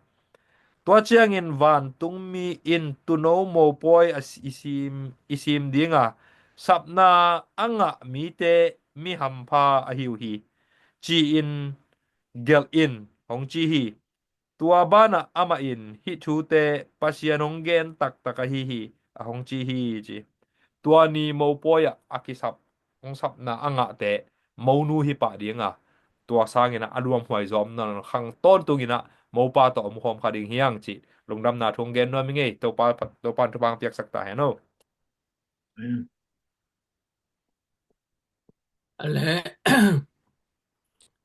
tua ciangin vantungmi in tuuno mopawi a si-, i sim, i sim dinga, sapna a ngah mite mi hampha ahi uh hi, ci-in gelh in, hong ci hi. Tua banah amah in hih thute Pasian hong gen taktak ahi hi, a hong ci hi, ci. Tua ni mopawi ah a kisap, hong sapna a ngahte mo nu hi pah dinga, tua sangin ah a luamhuai zawm nawn khang tawntung in ah mopa tawh omkhawm kha ding hi hang, cih lungdamna thu hong gen nuam ing ei. Topa, Topa in thupha piaksak ta hen aw. A le,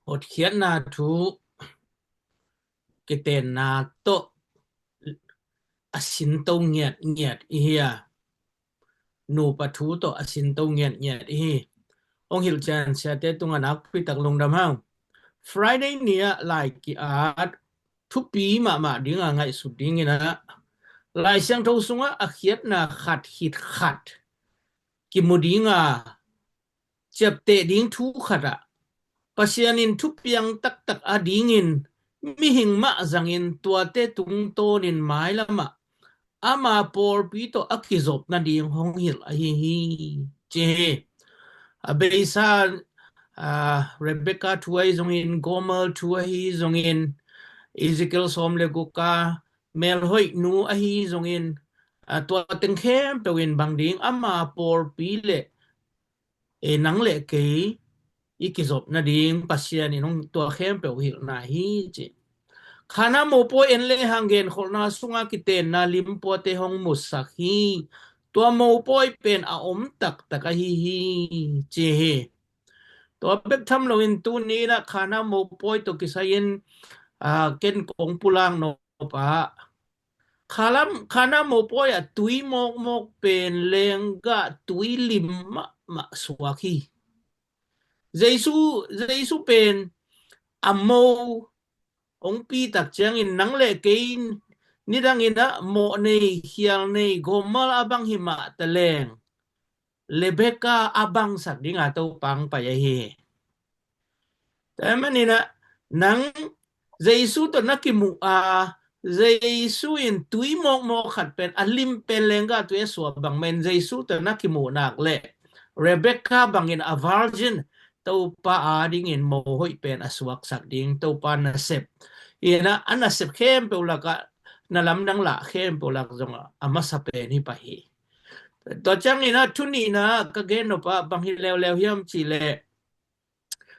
hotkhiatna thu kitenna tawh a sinto ngiatngiat i hi a, nupa thu tawh a sinto ngiatngiat i hi. Hong hilh cian siate tungah nakpi tak lungdam hang. Friday ni-ah lai ki-at thupi mahmah dinga ngaihsut dingin ah, Lai Siangtho sungah a khiatna khat khit khat kimu dinga ciapteh ding thu khatah, Pasian in thupiang taktak a dingin mihing mah zangin tuate tungtawnin mailamah ama pawlpi tawh a kizop nading hong hilh ahi hi, ci hi. A beisa, ah, Rebecca thu ahi zongin, Gomer thu ahi zongin, Ezekiel sawm le guk a melhoih nu ahi zongin, ah, tua teng khempeuh in bang ding, ama pawlpi le e, nang le kei i kizop nading Pasian in hong tua khempeuh hilhna hi, ci. Kana mopawi en le hang genkholhna sunga kitenna limpuate hong musak hi. Tua mopawi pen a om taktak ahi hi, ci hi. Tua bek tham loin tuni-in ah Kana mopawi tawh kisai-in, ah, ken kong pulak nop ah, Kana, Kana mopawi ah tui mawkmawk pen lenggah tui lim mahmah suak hi. Jesu, Jesu pen a mo hong pi tak ciangin nang le kei nidangin ah mawh nei, khial nei, Gomer a bang hi mah ta leng, Rebecca a bangsak dinga Topa hong pai ahi hi. Tua ahih manin ah nang Jesu tawh na kimuh a, Jesu in tui mawkmawk khat pen, a lim pen lenggah tui a suak bang manin Jesu tawh na kimuh nak leh, Rebecca bangin a virgin, Topa adingin mohoih pen a suaksak ding, Topa nasep. Hi-in ah a nasep khempeuh lakah, na lamdang lah khempeuh lak zongah a masa pen hi pah hi. Tua ciangin ah thu nihna ka gen nop ah bang hi leuleu hiam cih leh,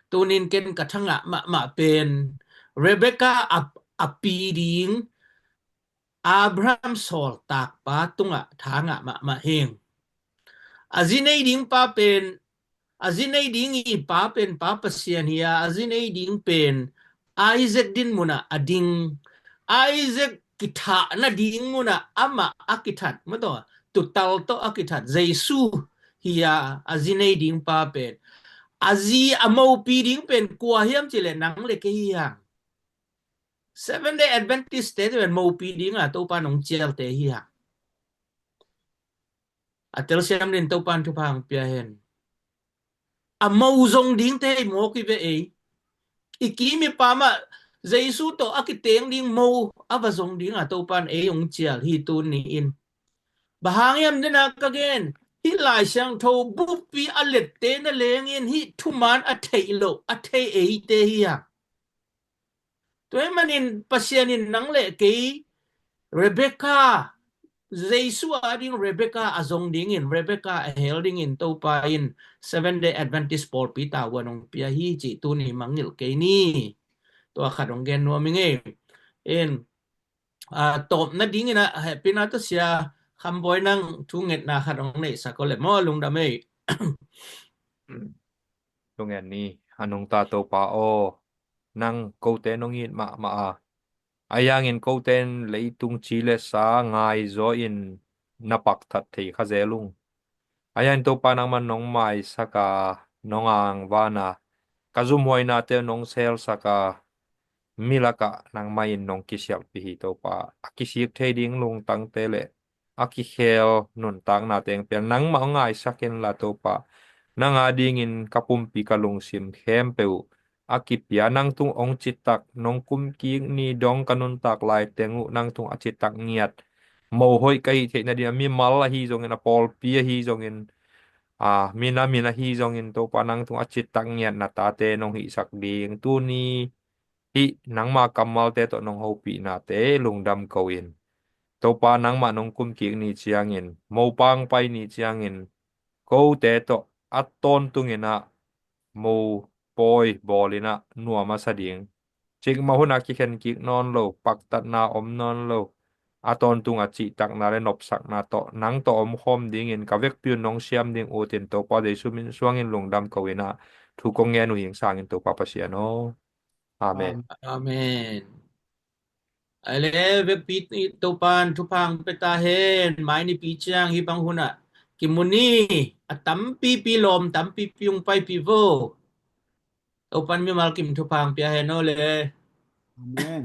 tunin ken ka thangah mahmah pen Rebecca a, a pi ding Abraham sawltakpa tungah thangah mahmah hi. A zi nei ding pa pen, a zi nei ding i pa pen Pa Pasian hi a, a zi nei ding pen Isaac din munah a ding, Isaac kithah nading munah amah a kithat, mataw, tutal tawh a kithat Jesu hi a, a zi nei ding pa pen. A zi a mopi ding pen kua hiam cih leh nang le kei hi hang. Seventh Day Adventist te pen mopi dinga Topa nong cialte hi hang. A telsiam din Topa in thupha hong pia hen. A mo zong dingte i mawk i ve ei. I kim i pam ah Jesu tawh a kiteng ding mo a va zong dinga Topa in ei hong cial hi tuni-in. Bang hang hiam dena ka gen, hih Lai Siangtho buppi a lette na lengin hih thuman a theih loh, a thei eite hi a. Tua ahih manin Pasian in nang le kei Rebecca, Jesu ading Rebecca a zong dingin, Rebecca a hel dingin Topa in Seventh Day Adventist pawlpi tavuan hong pia hi cih tuni mangngilh kei ni. Tua khat hong gen nuam ing ei. In, ah, tawpna dingin ah, hehpihna tawh sia Kham Bawi nang thungetna khat hong neihsak o le maw, lungdam ei. Thungen ni, a nungta Topa aw, nang kote nong it mahmah a, ahi hangin kote in leitung ci le sa ngaizaw in na pakthat thei kha zel ung. Ahi hangin Topa nangman nong maisak a, nong angvan a, ka zumhuainate nong selsak a, mi lakah nangmah in nong kisialhpih hi Topa. A kisik thei ding lungtangte le a kikhel nuntakna teng pial nangmah hong ngaisak inla Topa. Nang adingin ka pumpi ka lungsim khempeuh a kipia, nang tung hong citak, nong kumkik ni dong ka nuntak lai teng uh nang tung a citak ngiat, mohoih ka hih theih nading a mimal ahi zongin, a pawlpi ahi zongin, a, mina min ahi zongin Topa nang tung a citak ngiat na tate nong hihsak ding tuni hih nangma kammalte tawh nong hopihnate lungdam ko in. Topa nangmah nong kumkik ni ciangin, mopang pai ni ciangin, kote tawh a tawntungin ah mopawi bawlin ah nuam a sa ding. Cikmah hun a kikhen kik nawn lo, paktatna om nawn lo, a tawntung a cihtakna le nopsakna tawh nang tawh omkhawm dingin ka vekpi un nong siam ding utin Topa Jesu min suangin lungdam ko in ah thu kong ngen uh hing sangin Topa Pasian aw. Amen. Amen. A le vekpi Topan thupha hong pia ta hen, mai nipi ciang hih bang hunah kimu ni. A tampipi lawm tampipi hong paipih vo. Topan mimal kim thupha hong pia hen aw le. Amen.